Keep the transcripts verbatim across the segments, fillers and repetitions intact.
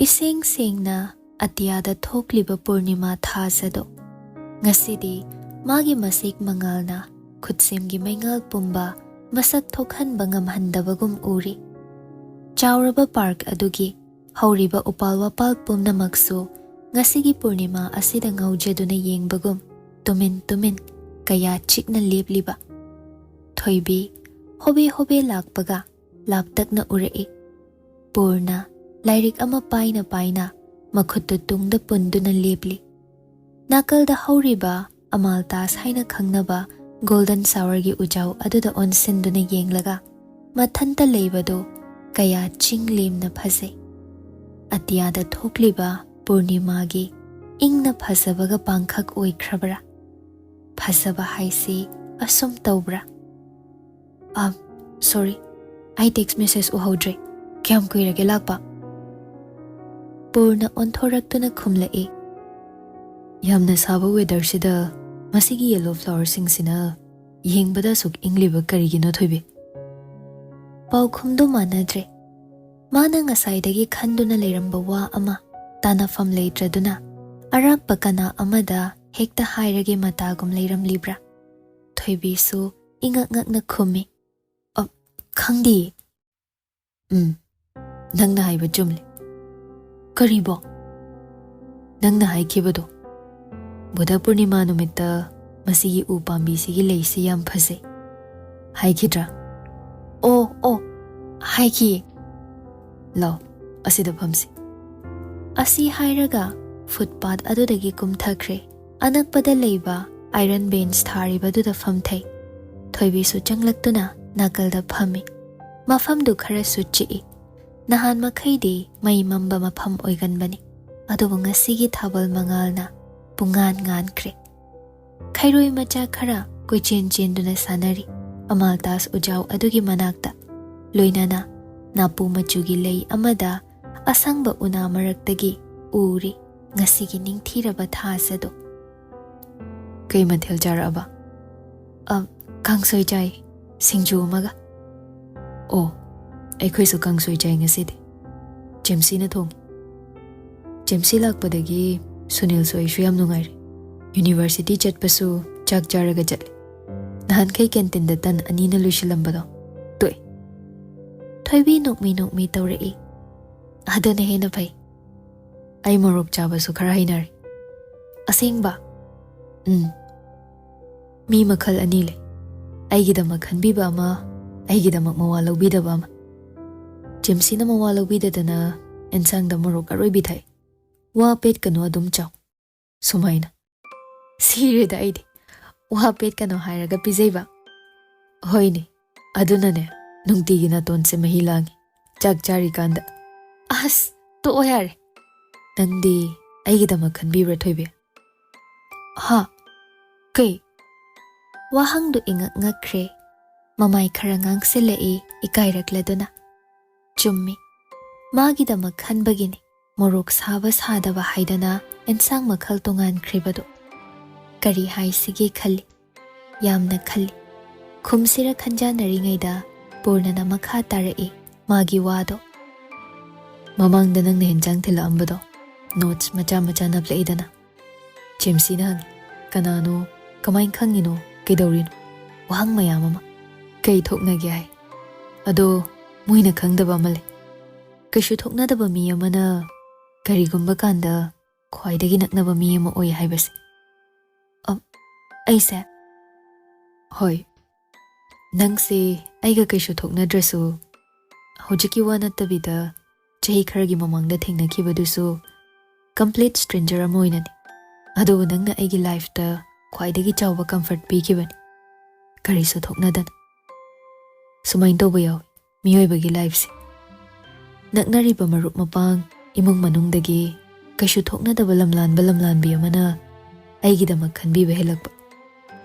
ꯏꯁꯦꯡ ꯁꯦꯡꯅ ꯑꯇꯤꯌꯥꯗ ꯊꯣꯛꯂꯤꯕ ꯄꯨꯔꯅꯤꯃꯥ ꯊꯥꯖꯗꯣ꯫ ꯉꯁꯤꯗꯤ ꯃꯥꯒꯤ ꯃꯁꯦꯛ ꯃꯉꯥꯜꯅ ꯈꯨꯠꯁꯦꯝꯒꯤ ꯃꯩꯉꯥꯜ ꯄꯨꯝꯕ ꯃꯁꯛ ꯊꯣꯛꯍꯟꯕ ꯉꯝꯍꯟꯗꯕꯒꯨꯝ ꯎꯔꯤ꯫ ꯆꯥꯎꯔꯕ ꯄꯥꯔꯛ ꯑꯗꯨꯒꯤ ꯍꯧꯔꯤꯕ ꯎꯄꯥꯜ ꯋꯥꯄꯥꯜ ꯄꯨꯝꯅꯃꯛꯁꯨ ꯉꯁꯤꯒꯤ ꯄꯨꯔꯅꯤꯃꯥ ꯑꯁꯤꯗ ꯉꯥꯎꯖꯗꯨꯅ ꯌꯦꯡꯕꯒꯨꯝ ꯇꯨꯃꯤꯟ ꯇꯨꯃꯤꯟ ꯀꯌꯥ ꯆꯤꯛꯅ ꯂꯦꯞꯂꯤꯕ꯫ ꯊꯣꯏꯕꯤ ꯍꯣꯕꯦ ꯍꯣꯕꯦ ꯂꯥꯛꯄꯒ ꯂꯥꯞꯇꯛꯅ ꯎꯔꯛꯏ꯫ ꯄꯨꯔꯅ ꯂꯥꯏꯔꯤꯛ ꯑꯃ ꯄꯥꯏꯅ ꯄꯥꯏꯅ ꯃꯈꯨꯠꯇꯨ ꯇꯨꯡꯗ ꯄꯨꯟꯗꯨꯅ ꯂꯦꯞꯂꯤ꯫ ꯅꯥꯀꯜꯗ ꯍꯧꯔꯤꯕ ꯑꯃꯥꯜꯇꯥꯁ ꯍꯥꯏꯅ ꯈꯪꯅꯕ ꯒꯣꯜꯗꯟ ꯁꯥꯋꯔꯒꯤ ꯎꯖꯥꯎ ꯑꯗꯨꯗ ꯑꯣꯟꯁꯤꯟꯗꯨꯅ ꯌꯦꯡꯂꯒ ꯃꯊꯟꯇ ꯂꯩꯕꯗꯨ ꯀꯌꯥ ꯆꯤꯡ ꯂꯦꯝꯅ ꯐꯖꯩ꯫ ꯑꯇꯤꯌꯥꯗ ꯊꯣꯛꯂꯤꯕ ꯄꯨꯔꯅꯤꯃꯥꯒꯤ ꯏꯪꯅ ꯐꯖꯕꯒ ꯄꯥꯡꯈꯛ ꯑꯣꯏꯈ꯭ꯔꯕ꯭ꯔꯥ? ꯐꯖꯕ ꯍꯥꯏꯁꯤ ꯑꯁꯨꯝ ꯇꯧꯕ꯭ꯔꯥ? ꯑ, ꯁꯣꯔꯤ, ꯑꯩ ꯇꯦꯛꯁ ꯃꯦꯁꯦꯖ ꯎꯍꯧꯗ꯭ꯔꯦ꯫ ꯀꯌꯥꯝ ꯀꯨꯏꯔꯒꯦ ꯂꯥꯛꯄ? ꯄꯨꯔꯅ ꯑꯣꯟꯊꯣꯔꯛꯇꯨꯅ ꯈꯨꯝꯂꯛꯏ꯫ ꯌꯥꯝꯅ ꯁꯥꯕ ꯋꯦꯗꯔꯁꯤꯗ ꯃꯁꯤꯒꯤ ꯌꯦꯂꯣ ꯐ꯭ꯂꯥꯋꯔꯁꯤꯡꯁꯤꯅ ꯌꯦꯡꯕꯗ ꯑꯁꯨꯛ ꯏꯪꯂꯤꯕ ꯀꯔꯤꯒꯤꯅꯣ, ꯊꯣꯏꯕꯤ? ꯄꯥꯎꯈꯨꯝꯗꯨ ꯃꯥꯟꯅꯗ꯭ꯔꯦ꯫ ꯃꯥꯅ ꯉꯁꯥꯏꯗꯒꯤ ꯈꯟꯗꯨꯅ ꯂꯩꯔꯝꯕ ꯋꯥ ꯑꯃ ꯇꯥꯅꯐꯝ ꯂꯩꯇ꯭ꯔꯗꯨꯅ ꯑꯔꯥꯛꯄ ꯀꯅꯥ ꯑꯃꯗ ꯍꯦꯛꯇ ꯍꯥꯏꯔꯒꯦ ꯃꯇꯥꯒꯨꯝ ꯂꯩꯔꯝꯂꯤꯕ꯭ꯔꯥ? ꯊꯣꯏꯕꯤꯁꯨ ꯏꯉꯛ ꯉꯛꯅ ꯈꯨꯝꯃꯤ꯫ "ꯑ, ꯈꯪꯗꯤꯌꯦ꯫" "ꯎꯝ, ꯅꯪꯅ ꯍꯥꯏꯕ ꯆꯨꯝꯂꯦ꯫" "ꯀꯔꯤꯕꯣ?" "ꯅꯪꯅ ꯍꯥꯏꯈꯤꯕꯗꯣ, ꯕꯨꯙ ꯄꯨꯔꯅꯤꯃꯥ ꯅꯨꯃꯤꯠꯇ ꯃꯁꯤꯒꯤ ꯎ ꯄꯥꯝꯕꯤꯁꯤꯒꯤ ꯂꯩꯁꯤ ꯌꯥꯝ ꯐꯖꯩ ꯍꯥꯏꯈꯤꯗ꯭ꯔꯥ?" "ꯑꯣ, ꯑꯣ, ꯍꯥꯏꯈꯤꯌꯦ꯫" "ꯂꯥꯎ, ꯑꯁꯤꯗ ꯐꯝꯁꯤ꯫" ꯑꯁꯤ ꯍꯥꯏꯔꯒ ꯐꯨꯠꯄꯥꯠ ꯑꯗꯨꯗꯒꯤ ꯀꯨꯝꯊꯈ꯭ꯔꯦ꯫ ꯑꯅꯛꯄꯗ ꯂꯩꯕ ꯑꯥꯏꯔꯟ ꯕꯦꯟꯆ ꯊꯥꯔꯤꯕꯗꯨꯗ ꯐꯝꯊꯩ꯫ ꯊꯣꯏꯕꯤꯁꯨ ꯆꯪꯂꯛꯇꯨꯅ ꯅꯥꯀꯜꯗ ꯐꯝꯃꯤ꯫ ꯃꯐꯝꯗꯨ ꯈꯔꯁꯨ ꯆꯤꯛꯏ꯫ ꯅꯍꯥꯟ ꯃꯈꯩꯗꯤ ꯃꯩ ꯃꯝꯕ ꯃꯐꯝ ꯑꯣꯏꯒꯟꯕꯅꯤ, ꯑꯗꯨꯕꯨ ꯉꯁꯤꯒꯤ ꯊꯥꯕꯜ ꯃꯉꯥꯜꯅ ꯄꯨꯡꯉꯥꯟ ꯉꯥꯟꯈ꯭ꯔꯦ꯫ ꯈꯩꯔꯣꯏ ꯃꯆꯥ ꯈꯔ ꯀꯣꯏꯆꯦꯟ ꯆꯦꯟꯗꯨꯅ ꯁꯥꯟꯅꯔꯤ꯫ ꯑꯃꯥꯜꯇꯥꯁ ꯎꯖꯥꯎ ꯑꯗꯨꯒꯤ ꯃꯅꯥꯛꯇ, ꯂꯣꯏꯅꯅ ꯅꯥꯄꯨ ꯃꯆꯨꯒꯤ ꯂꯩ ꯑꯃꯗ ꯑꯁꯪꯕ ꯎꯅꯥ ꯃꯔꯛꯇꯒꯤ ꯎꯔꯤ ꯉꯁꯤꯒꯤ ꯅꯤꯡꯊꯤꯔꯕ ꯊꯥꯖꯗꯣ꯫ "ꯀꯩ ꯃꯊꯦꯜ ꯆꯥꯔꯛꯑꯕ?" "ꯑ, ꯀꯥꯡꯁꯣꯏ ꯆꯥꯏ, ꯁꯤꯡꯖꯨ ꯑꯃꯒ꯫" "ꯑꯣ, ꯑꯩꯈꯣꯏꯁꯨ ꯀꯥꯡꯁꯣꯏ ꯆꯥꯏ ꯉꯁꯤꯗꯤ꯫ ꯖꯦꯝꯁꯤꯅ ꯊꯣꯡꯉꯤ꯫" ꯖꯦꯝꯁꯤ ꯂꯥꯛꯄꯗꯒꯤ ꯁꯨꯅꯤꯜꯁꯨ ꯑꯩꯁꯨ ꯌꯥꯝ ꯅꯨꯡꯉꯥꯏꯔꯦ꯫ ꯌꯨꯅꯤꯚꯔꯁꯤꯇꯤ ꯆꯠꯄꯁꯨ ꯆꯥꯛ ꯆꯥꯔꯒ ꯆꯠꯂꯦ꯫ ꯅꯍꯥꯟꯈꯩ ꯀꯦꯟꯇꯤꯟꯗ ꯇꯟ ꯑꯅꯤꯅ ꯂꯣꯏꯁꯤꯜꯂꯝꯕꯗꯣ ꯇꯣꯛꯑꯦ꯫ ꯊꯣꯏꯕꯤ ꯅꯣꯛꯃꯤ ꯅꯣꯛꯃꯤ ꯇꯧꯔꯛꯏ꯫ ꯑꯗꯨꯅ ꯍꯦꯟꯅ ꯐꯩ꯫ ꯑꯩ ꯃꯣꯔꯣꯛ ꯆꯥꯕꯁꯨ ꯈꯔ ꯍꯩꯅꯔꯦ꯫ ꯑꯁꯦꯡꯕ? ꯎꯝ꯫ ꯃꯤ ꯃꯈꯜ ꯑꯅꯤ ꯂꯩ꯫ ꯑꯩꯒꯤꯗꯃꯛ ꯈꯟꯕꯤꯕ ꯑꯃ, ꯑꯩꯒꯤꯗꯃꯛ ꯃꯋꯥ ꯂꯧꯕꯤꯗꯕ ꯑꯃ꯫ ꯖꯦꯝꯁꯤꯅ ꯃꯋꯥ ꯂꯧꯕꯤꯗꯗꯅ ꯑꯦꯟꯁꯥꯡꯗ ꯃꯣꯔꯣꯛ ꯑꯔꯣꯏꯕꯤ ꯊꯥꯛꯏ꯫ "ꯋꯥ ꯄꯦꯠꯀꯅꯨ, ꯑꯗꯨꯝ ꯆꯥꯎ" ꯁꯨꯃꯥꯏꯅ꯫ ꯁꯤꯔꯦꯗ ꯑꯩꯗꯤ꯫ "ꯋꯥ ꯄꯦꯠꯀꯅꯣ" ꯍꯥꯏꯔꯒ ꯄꯤꯖꯩꯕ꯫ ꯍꯣꯏꯅꯦ, ꯑꯗꯨꯅꯅꯦ ꯅꯨꯡꯇꯤꯒꯤ ꯅꯥꯇꯣꯟꯁꯦ ꯃꯍꯤ ꯂꯥꯡꯉꯤ ꯆꯥꯛ ꯆꯥꯔꯤꯀꯥꯟꯗ꯫ ꯑꯁ, ꯇꯣꯛꯑꯣ ꯌꯥꯔꯦ꯫ ꯅꯪꯗꯤ ꯑꯩꯒꯤꯗꯃꯛ ꯈꯟꯕꯤꯕ꯭ꯔꯥ, ꯊꯣꯏꯕꯤ? ꯍꯥ? ꯀꯩ? ꯋꯥꯍꯪꯗꯨ ꯏꯉꯛ ꯉꯛꯈ꯭ꯔꯦ꯫ ꯃꯃꯥꯏ ꯈꯔ ꯉꯥꯡꯁꯤꯜꯂꯛꯏ, ꯏꯀꯥꯏꯔꯛꯂꯗꯨꯅ꯫ ꯆꯨꯝꯃꯤ꯫ ꯃꯥꯒꯤꯗꯃꯛ ꯈꯟꯕꯒꯤꯅꯤ ꯃꯣꯔꯣꯛ ꯁꯥꯕ ꯁꯥꯗꯕ ꯍꯥꯏꯗꯅ ꯑꯦꯟꯁꯥꯡ ꯃꯈꯜ ꯇꯣꯉꯥꯟꯈ꯭ꯔꯤꯕꯗꯨ꯫ ꯀꯔꯤ ꯍꯥꯏꯁꯤꯒꯦ ꯈꯜꯂꯤ꯫ ꯌꯥꯝꯅ ꯈꯜꯂꯤ꯫ ꯈꯨꯝꯁꯤꯔ ꯈꯟꯖꯥꯟꯅꯔꯤꯉꯩꯗ ꯄꯨꯔꯅꯅ ꯃꯈꯥ ꯇꯥꯔꯛꯏ ꯃꯥꯒꯤ ꯋꯥꯗꯣ꯫ "ꯃꯃꯥꯡꯗ ꯅꯪꯅ ꯍꯦꯟꯖꯥꯡ ꯊꯤꯜꯂꯛꯑꯝꯕꯗꯣ ꯅꯣꯠꯁ ꯃꯆꯥ ꯃꯆꯥ ꯅꯞꯂꯛꯏꯗꯅ?" ꯖꯦꯝꯁꯤꯅ ꯍꯪꯉꯤ꯫ "ꯀꯅꯥꯅꯣ? ꯀꯃꯥꯏꯅ ꯈꯪꯉꯤꯅꯣ? ꯀꯩꯗꯧꯔꯤꯅꯣ?" ꯋꯥꯍꯪ ꯃꯌꯥꯝ ꯑꯃ꯫ "ꯀꯩ ꯊꯣꯛꯅꯒꯦ ꯍꯥꯏ? ꯑꯗꯣ ꯃꯣꯏꯅ ꯈꯪꯗꯕ ꯑꯃ ꯂꯩ꯫ ꯀꯩꯁꯨ ꯊꯣꯛꯅꯗꯕ ꯃꯤ ꯑꯃꯅ ꯀꯔꯤꯒꯨꯝꯕ ꯀꯥꯟꯗ ꯈ꯭ꯋꯥꯏꯗꯒꯤ ꯅꯛꯅꯕ ꯃꯤ ꯑꯃ ꯑꯣꯏ ꯍꯥꯏꯕꯁꯦ꯫" "ꯑ, ꯑꯩꯁꯦ?" "ꯍꯣꯏ꯫ ꯅꯪꯁꯦ ꯑꯩꯒ ꯀꯩꯁꯨ ꯊꯣꯛꯅꯗ꯭ꯔꯁꯨ, ꯍꯧꯖꯤꯛꯀꯤ ꯋꯥ ꯅꯠꯇꯕꯤꯗ ꯆꯍꯤ ꯈꯔꯒꯤ ꯃꯃꯥꯡꯗ ꯊꯦꯡꯅꯈꯤꯕꯗꯨꯁꯨ complete stranger ꯑꯃ ꯑꯣꯏꯅꯅꯤ꯫ ꯑꯗꯨꯕꯨ ꯅꯪꯅ ꯑꯩꯒꯤ ꯂꯥꯏꯐꯇ ꯈ꯭ꯋꯥꯏꯗꯒꯤ ꯆꯥꯎꯕ comfort ꯄꯤꯈꯤꯕꯅꯤ, ꯀꯔꯤꯁꯨ ꯊꯣꯛꯅꯗꯅ꯫" ꯁꯨꯃꯥꯏꯅ ꯇꯧꯕ ꯌꯥꯎꯏ ꯃꯤꯑꯣꯏꯕꯒꯤ ꯂꯥꯏꯐꯁꯦ꯫ ꯅꯛꯅꯔꯤꯕ ꯃꯔꯨꯞ ꯃꯄꯥꯡ, ꯏꯃꯨꯡ ꯃꯅꯨꯡꯗꯒꯤ ꯀꯩꯁꯨ ꯊꯣꯛꯅꯗꯕ ꯂꯝꯂꯥꯟꯕ ꯂꯝꯂꯥꯟꯕꯤ ꯑꯃꯅ ꯑꯩꯒꯤꯗꯃꯛ ꯈꯟꯕꯤꯕ ꯍꯦꯜꯂꯛꯄ,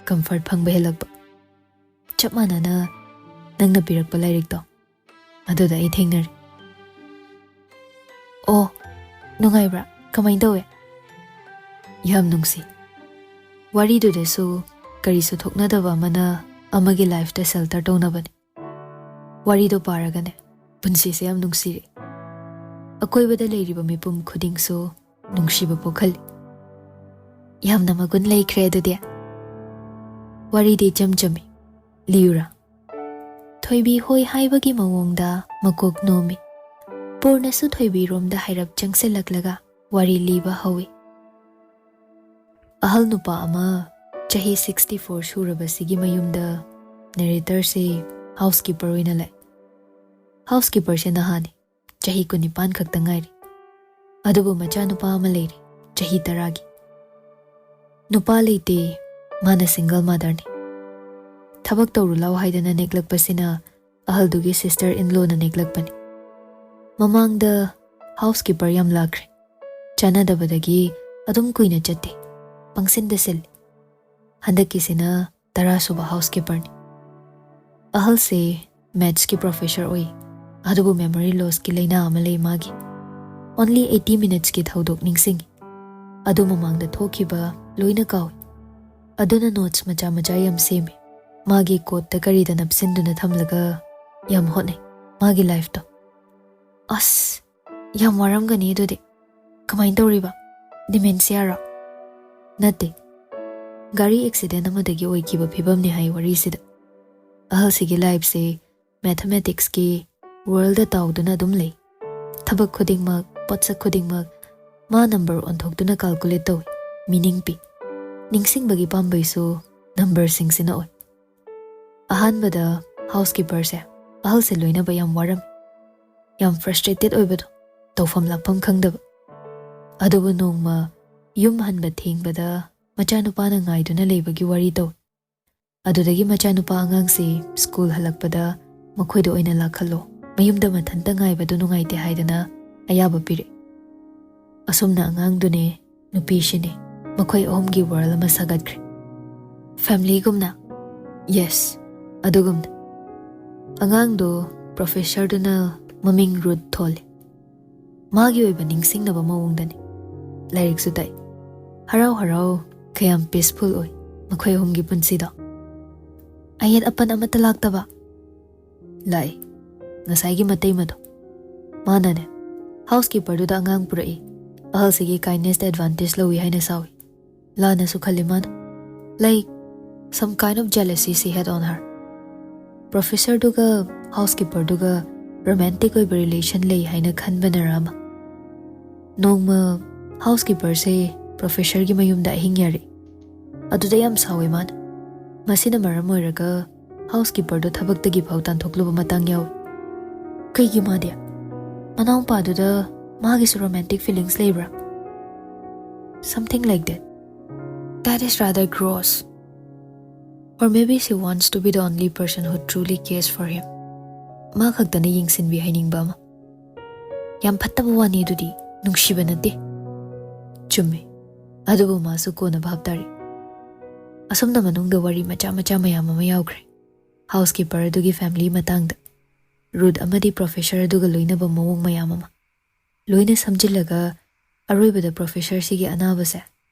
comfort ꯐꯪꯕ ꯍꯦꯜꯂꯛꯄ꯫ ꯆꯞ ꯃꯥꯟꯅꯅ ꯅꯪꯅ ꯄꯤꯔꯛꯄ ꯂꯥꯏꯔꯤꯛꯇꯣ, ꯑꯗꯨꯗ ꯑꯩ ꯊꯦꯡꯅꯔꯦ꯫ "ꯑꯣ, ꯅꯨꯡꯉꯥꯏꯕ꯭ꯔꯥ? ꯀꯃꯥꯏꯅ ꯇꯧꯋꯦ?" "ꯌꯥꯝ ꯅꯨꯡꯁꯤ꯫ ꯋꯥꯔꯤꯗꯨꯗꯁꯨ ꯀꯔꯤꯁꯨ ꯊꯣꯛꯅꯗꯕ ꯑꯃꯅ ꯑꯃꯒꯤ ꯂꯥꯏꯐꯇ shelter ꯇꯧꯅꯕꯅꯤ꯫ ꯋꯥꯔꯤꯗꯣ ꯄꯥꯔꯒꯅꯦ ꯄꯨꯟꯁꯤꯁꯦ ꯌꯥꯝ ꯅꯨꯡꯁꯤꯔꯛꯑꯦ꯫ ꯑꯀꯣꯏꯕꯗ ꯂꯩꯔꯤꯕ ꯃꯤꯄꯨꯝ ꯈꯨꯗꯤꯡꯁꯨ ꯅꯨꯡꯁꯤꯕ ꯄꯣꯛꯍꯜꯂꯤ꯫ ꯌꯥꯝꯅ ꯃꯒꯨꯟ ꯂꯩꯈ꯭ꯔꯦ ꯑꯗꯨꯗꯤ꯫ ꯋꯥꯔꯤꯗꯤ ꯏꯆꯝ ꯆꯝꯃꯤ꯫ ꯂꯤꯌꯨꯔꯥ? ꯊꯣꯏꯕꯤ ꯍꯣꯏ ꯍꯥꯏꯕꯒꯤ ꯃꯑꯣꯡꯗ ꯃꯀꯣꯛ ꯅꯣꯝꯃꯤ꯫ ꯄꯨꯔꯅꯁꯨ ꯊꯣꯏꯕꯤꯔꯣꯝꯗ ꯍꯥꯏꯔꯞ ꯆꯪꯁꯤꯜꯂꯛꯂꯒ ꯋꯥꯔꯤ ꯂꯤꯕ ꯍꯧꯏ꯫ ꯑꯍꯜ ꯅꯨꯄꯥ ꯑꯃ ꯆꯍꯤ sixty four ꯁꯨꯔꯕꯁꯤꯒꯤ ꯃꯌꯨꯝꯗ ꯅꯦꯔꯦꯇꯔꯁꯦ ꯍꯥꯎꯁꯀꯤꯄꯔ ꯑꯣꯏꯅ ꯂꯥꯛꯏ꯫ ꯍꯥꯎꯁꯀꯤꯄꯔꯁꯦ ꯅꯍꯥꯅꯤ, ꯆꯍꯤ ꯀꯨꯟꯅꯤꯄꯥꯟ ꯈꯛꯇ ꯉꯥꯏꯔꯤ꯫ ꯑꯗꯨꯕꯨ ꯃꯆꯥꯅꯨꯄꯥ ꯑꯃ ꯂꯩꯔꯤ, ꯆꯍꯤ ꯇꯔꯥꯒꯤ꯫ ꯅꯨꯄꯥ ꯂꯩꯇꯦ, ꯃꯥꯅ ꯁꯤꯡꯒꯜ ꯃꯥꯗꯔꯅꯤ꯫ ꯊꯕꯛ ꯇꯧꯔꯨ ꯂꯥꯎ ꯍꯥꯏꯗꯅ ꯅꯦꯛꯂꯛꯄꯁꯤꯅ ꯑꯍꯜꯗꯨꯒꯤ ꯁꯤꯁꯇꯔ ꯏꯟꯂꯣꯅ ꯅꯦꯛꯂꯛꯄꯅꯤ꯫ ꯃꯃꯥꯡꯗ ꯍꯥꯎꯁꯀꯤꯄꯔ ꯌꯥꯝ ꯂꯥꯛꯈ꯭ꯔꯦ꯫ ꯆꯥꯟꯅꯗꯕꯗꯒꯤ ꯑꯗꯨꯝ ꯀꯨꯏꯅ ꯆꯠꯇꯦ, ꯄꯪꯁꯤꯟꯗ ꯁꯤꯜꯂꯤ꯫ ꯍꯟꯗꯛꯀꯤꯁꯤꯅ ꯇꯔꯥ ꯁꯨꯕ ꯍꯥꯎꯁꯀꯤꯄꯔꯅꯤ꯫ ꯑꯍꯜꯁꯦ ꯃꯦꯠꯁꯀꯤ ꯄ꯭ꯔꯣꯐꯦꯁꯔ ꯑꯣꯏ, ꯑꯗꯨꯕꯨ ꯃꯦꯃꯣꯔꯤ ꯂꯣꯁꯀꯤ ꯂꯥꯏꯅꯥ ꯑꯃ ꯂꯩ ꯃꯥꯒꯤ꯫ ꯑꯣꯟꯂꯤ ꯑꯩꯠꯇꯤ ꯃꯤꯅꯠꯁꯀꯤ ꯊꯧꯗꯣꯛ ꯅꯤꯡꯁꯤꯡꯉꯤ꯫ ꯑꯗꯨ ꯃꯃꯥꯡꯗ ꯊꯣꯛꯈꯤꯕ ꯂꯣꯏꯅ ꯀꯥꯎꯏ꯫ ꯑꯗꯨꯅ ꯅꯣꯠꯁ ꯃꯆꯥ ꯃꯆꯥ ꯌꯥꯝ ꯁꯦꯝꯃꯤ꯫ ꯃꯥꯒꯤ ꯀꯣꯠꯇ ꯀꯔꯤꯗ ꯅꯞꯁꯤꯟꯗꯨꯅ ꯊꯝꯂꯒ ꯌꯥꯝ ꯍꯣꯠꯅꯩ ꯃꯥꯒꯤ ꯂꯥꯏꯐꯇꯣ꯫ ꯑꯁ, ꯌꯥꯝ ꯋꯥꯔꯝꯒꯅꯤ ꯑꯗꯨꯗꯤ꯫ ꯀꯃꯥꯏꯅ ꯇꯧꯔꯤꯕ? ꯗꯤꯃꯦꯟꯁꯤꯌꯥꯔꯣ? ꯅꯠꯇꯦ, ꯒꯥꯔꯤ ꯑꯦꯛꯁꯤꯗꯦꯟ ꯑꯃꯗꯒꯤ ꯑꯣꯏꯈꯤꯕ ꯐꯤꯕꯝꯅꯤ ꯍꯥꯏ ꯋꯥꯔꯤꯁꯤꯗ꯫ ꯑꯍꯜꯁꯤꯒꯤ ꯂꯥꯏꯐꯁꯦ ꯃꯦꯊꯃꯦꯇꯤꯛꯁꯀꯤ ꯋꯥꯔꯜꯗ ꯇꯥꯎꯗꯨꯅ ꯑꯗꯨꯝ ꯂꯩ꯫ ꯊꯕꯛ ꯈꯨꯗꯤꯡꯃꯛ, ꯄꯣꯠꯁꯛ ꯈꯨꯗꯤꯡꯃꯛ ꯃꯥ ꯅꯝꯕꯔ ꯑꯣꯟꯊꯣꯛꯇꯨꯅ ꯀꯥꯜꯀꯨꯂꯦꯠ ꯇꯧꯏ, ꯃꯤꯅꯤꯡ ꯄꯤ꯫ ꯅꯤꯡꯁꯤꯡꯕꯒꯤ ꯄꯥꯝꯕꯩꯁꯨ ꯅꯝꯕꯔꯁꯤꯡꯁꯤꯅ ꯑꯣꯏ꯫ ꯑꯍꯥꯟꯕꯗ ꯍꯥꯎꯁꯀꯤꯄꯔꯁꯦ ꯑꯍꯜꯁꯦ ꯂꯣꯏꯅꯕ ꯌꯥꯝ ꯋꯥꯔꯝꯃꯤ꯫ ꯌꯥꯝ ꯐ꯭ꯔꯁꯇ꯭ꯔꯦꯇꯦꯠ ꯑꯣꯏꯕꯗꯣ, ꯇꯧꯐꯝ ꯂꯥꯛꯐꯝ ꯈꯪꯗꯕ꯫ ꯑꯗꯨꯕꯨ ꯅꯣꯡꯃ ꯌꯨꯝ ꯍꯟꯕ ꯊꯦꯡꯕꯗ ꯃꯆꯥꯅꯨꯄꯥꯅ ꯉꯥꯏꯗꯨꯅ ꯂꯩꯕꯒꯤ ꯋꯥꯔꯤ ꯇꯧꯏ꯫ ꯑꯗꯨꯗꯒꯤ ꯃꯆꯥꯅꯨꯄꯥ ꯑꯉꯥꯡꯁꯤ ꯁ꯭ꯀꯨꯜ ꯍꯜꯂꯛꯄꯗ ꯃꯈꯣꯏꯗ ꯑꯣꯏꯅ ꯂꯥꯛꯍꯜꯂꯣ, ꯃꯌꯨꯝꯗ ꯃꯊꯟꯇ ꯉꯥꯏꯕꯗꯨ ꯅꯨꯡꯉꯥꯏꯇꯦ ꯍꯥꯏꯗꯅ ꯑꯌꯥꯕ ꯄꯤꯔꯛꯏ꯫ ꯑꯁꯨꯝꯅ ꯑꯉꯥꯡꯗꯨꯅꯦ, ꯅꯨꯄꯤꯁꯤꯅꯦ, ꯃꯈꯣꯏ ꯑꯍꯨꯝꯒꯤ ꯋꯥꯔꯜ ꯑꯃ ꯁꯥꯒꯠꯈ꯭ꯔꯦ꯫ ꯐꯦꯃꯤꯂꯤꯒꯨꯝꯅ? ꯌꯦꯁ, ꯑꯗꯨꯒꯨꯝꯅ꯫ ꯑꯉꯥꯡꯗꯣ ꯄ꯭ꯔꯣꯐꯦꯁꯔꯗꯨꯅ ꯃꯃꯤꯡ ꯔꯨꯠ ꯊꯣꯜꯂꯤ꯫ ꯃꯥꯒꯤ ꯑꯣꯏꯕ ꯅꯤꯡꯁꯤꯡꯅꯕ ꯃꯑꯣꯡꯗꯅꯤ꯫ ꯂꯥꯏꯔꯤꯛꯁꯨ ꯇꯥꯛꯏ꯫ ꯍꯔꯥꯎ ꯍꯔꯥꯎ, ꯀꯌꯥꯝ ꯄꯤꯁꯐꯨꯜ ꯑꯣꯏ ꯃꯈꯣꯏ ꯑꯍꯨꯝꯒꯤ ꯄꯨꯟꯁꯤꯗꯣ꯫ ꯑꯌꯦꯠ ꯑꯄꯟ ꯑꯃꯠꯇ ꯂꯥꯛꯇꯕ꯫ ꯂꯥꯛꯏ, ꯉꯁꯥꯏꯒꯤ ꯃꯇꯩꯃꯗꯣ꯫ ꯃꯥꯅꯅꯦ, ꯍꯥꯎꯁꯀꯤꯄꯔꯗꯨꯗ ꯑꯉꯥꯡ ꯄꯨꯔꯛꯏ꯫ ꯑꯍꯜꯁꯤꯒꯤ kindness advantage ꯂꯧꯏ ꯍꯥꯏꯅ ꯁꯥꯎꯏ꯫ ꯂꯥꯟꯅꯁꯨ ꯈꯜꯂꯤ ꯃꯥꯅ꯫ Like, some kind of jealousy she had on her. ꯄ꯭ꯔꯣꯐꯦꯁꯔꯗꯨꯒ ꯍꯥꯎꯁꯀꯤꯄꯔꯗꯨꯒ ꯔꯣꯃꯥꯟꯇꯤꯛ ꯑꯣꯏꯕ ꯔꯤꯂꯦꯁꯟ ꯂꯩ ꯍꯥꯏꯅ ꯈꯟꯕꯅꯔ ꯑꯃ꯫ ꯅꯣꯡꯃ ꯍꯥꯎꯁꯀꯤꯄꯔꯁꯦ ꯄ꯭ꯔꯣꯐꯦꯁꯔꯒꯤ ꯃꯌꯨꯝꯗ ꯑꯍꯤꯡ ꯌꯥꯔꯛꯏ꯫ ꯑꯗꯨꯗ ꯌꯥꯝ ꯁꯥꯎꯋꯦ ꯃꯥꯅ꯫ ꯃꯁꯤꯅ ꯃꯔꯝ ꯑꯣꯏꯔꯒ ꯍꯥꯎꯁꯀꯤꯄꯔꯗꯣ ꯊꯕꯛꯇꯒꯤ ꯐꯥꯎ ꯇꯥꯟꯊꯣꯛꯂꯨꯕ ꯃꯇꯥꯡ ꯌꯥꯎꯏ꯫ ꯀꯩꯒꯤ ꯃꯥꯗꯤ? ꯃꯅꯥꯎꯄꯥꯗꯨꯗ ꯃꯥꯒꯤꯁꯨ ꯔꯣꯃꯥꯟꯇꯤꯛ ꯐꯤꯂꯤꯡꯁ ꯂꯩꯕ꯭ꯔꯥ? Something like that. That is rather gross. Or maybe she wants to be the only person who truly cares for him. ꯃꯥ ꯈꯛꯇꯅ ꯌꯦꯡꯁꯤꯟꯕꯤ ꯍꯥꯏꯅꯤꯡꯕ ꯑꯃ꯫ ꯌꯥꯝ ꯐꯠꯇꯕ ꯋꯥꯅꯤ ꯑꯗꯨꯗꯤ, ꯅꯨꯡꯁꯤꯕ ꯅꯠꯇꯦ꯫ ꯆꯨꯝꯃꯤ꯫ ꯑꯗꯨꯕꯨ ꯃꯥꯁꯨ ꯀꯣꯟꯅ ꯚꯥꯞ ꯇꯥꯔꯤ꯫ ꯑꯁꯨꯝꯅ ꯃꯅꯨꯡꯗ ꯋꯥꯔꯤ ꯃꯆꯥ ꯃꯆꯥ ꯃꯌꯥꯝ ꯑꯃ ꯌꯥꯎꯈ꯭ꯔꯦ꯫ ꯍꯥꯎꯁꯀꯤꯄꯔ ꯑꯗꯨꯒꯤ ꯐꯦꯃꯤꯂꯤ ꯃꯇꯥꯡꯗ, ꯔꯨꯠ ꯑꯃꯗꯤ ꯄ꯭ꯔꯣꯐꯦꯁꯔ ꯑꯗꯨꯒ ꯂꯣꯏꯅꯕ ꯃꯑꯣꯡ ꯃꯌꯥꯝ ꯑꯃ꯫ ꯂꯣꯏꯅ ꯁꯝꯖꯤꯜꯂꯒ ꯑꯔꯣꯏꯕꯗ ꯄ꯭ꯔꯣꯐꯦꯁꯔꯁꯤꯒꯤ ꯑꯅꯥꯕꯁꯦ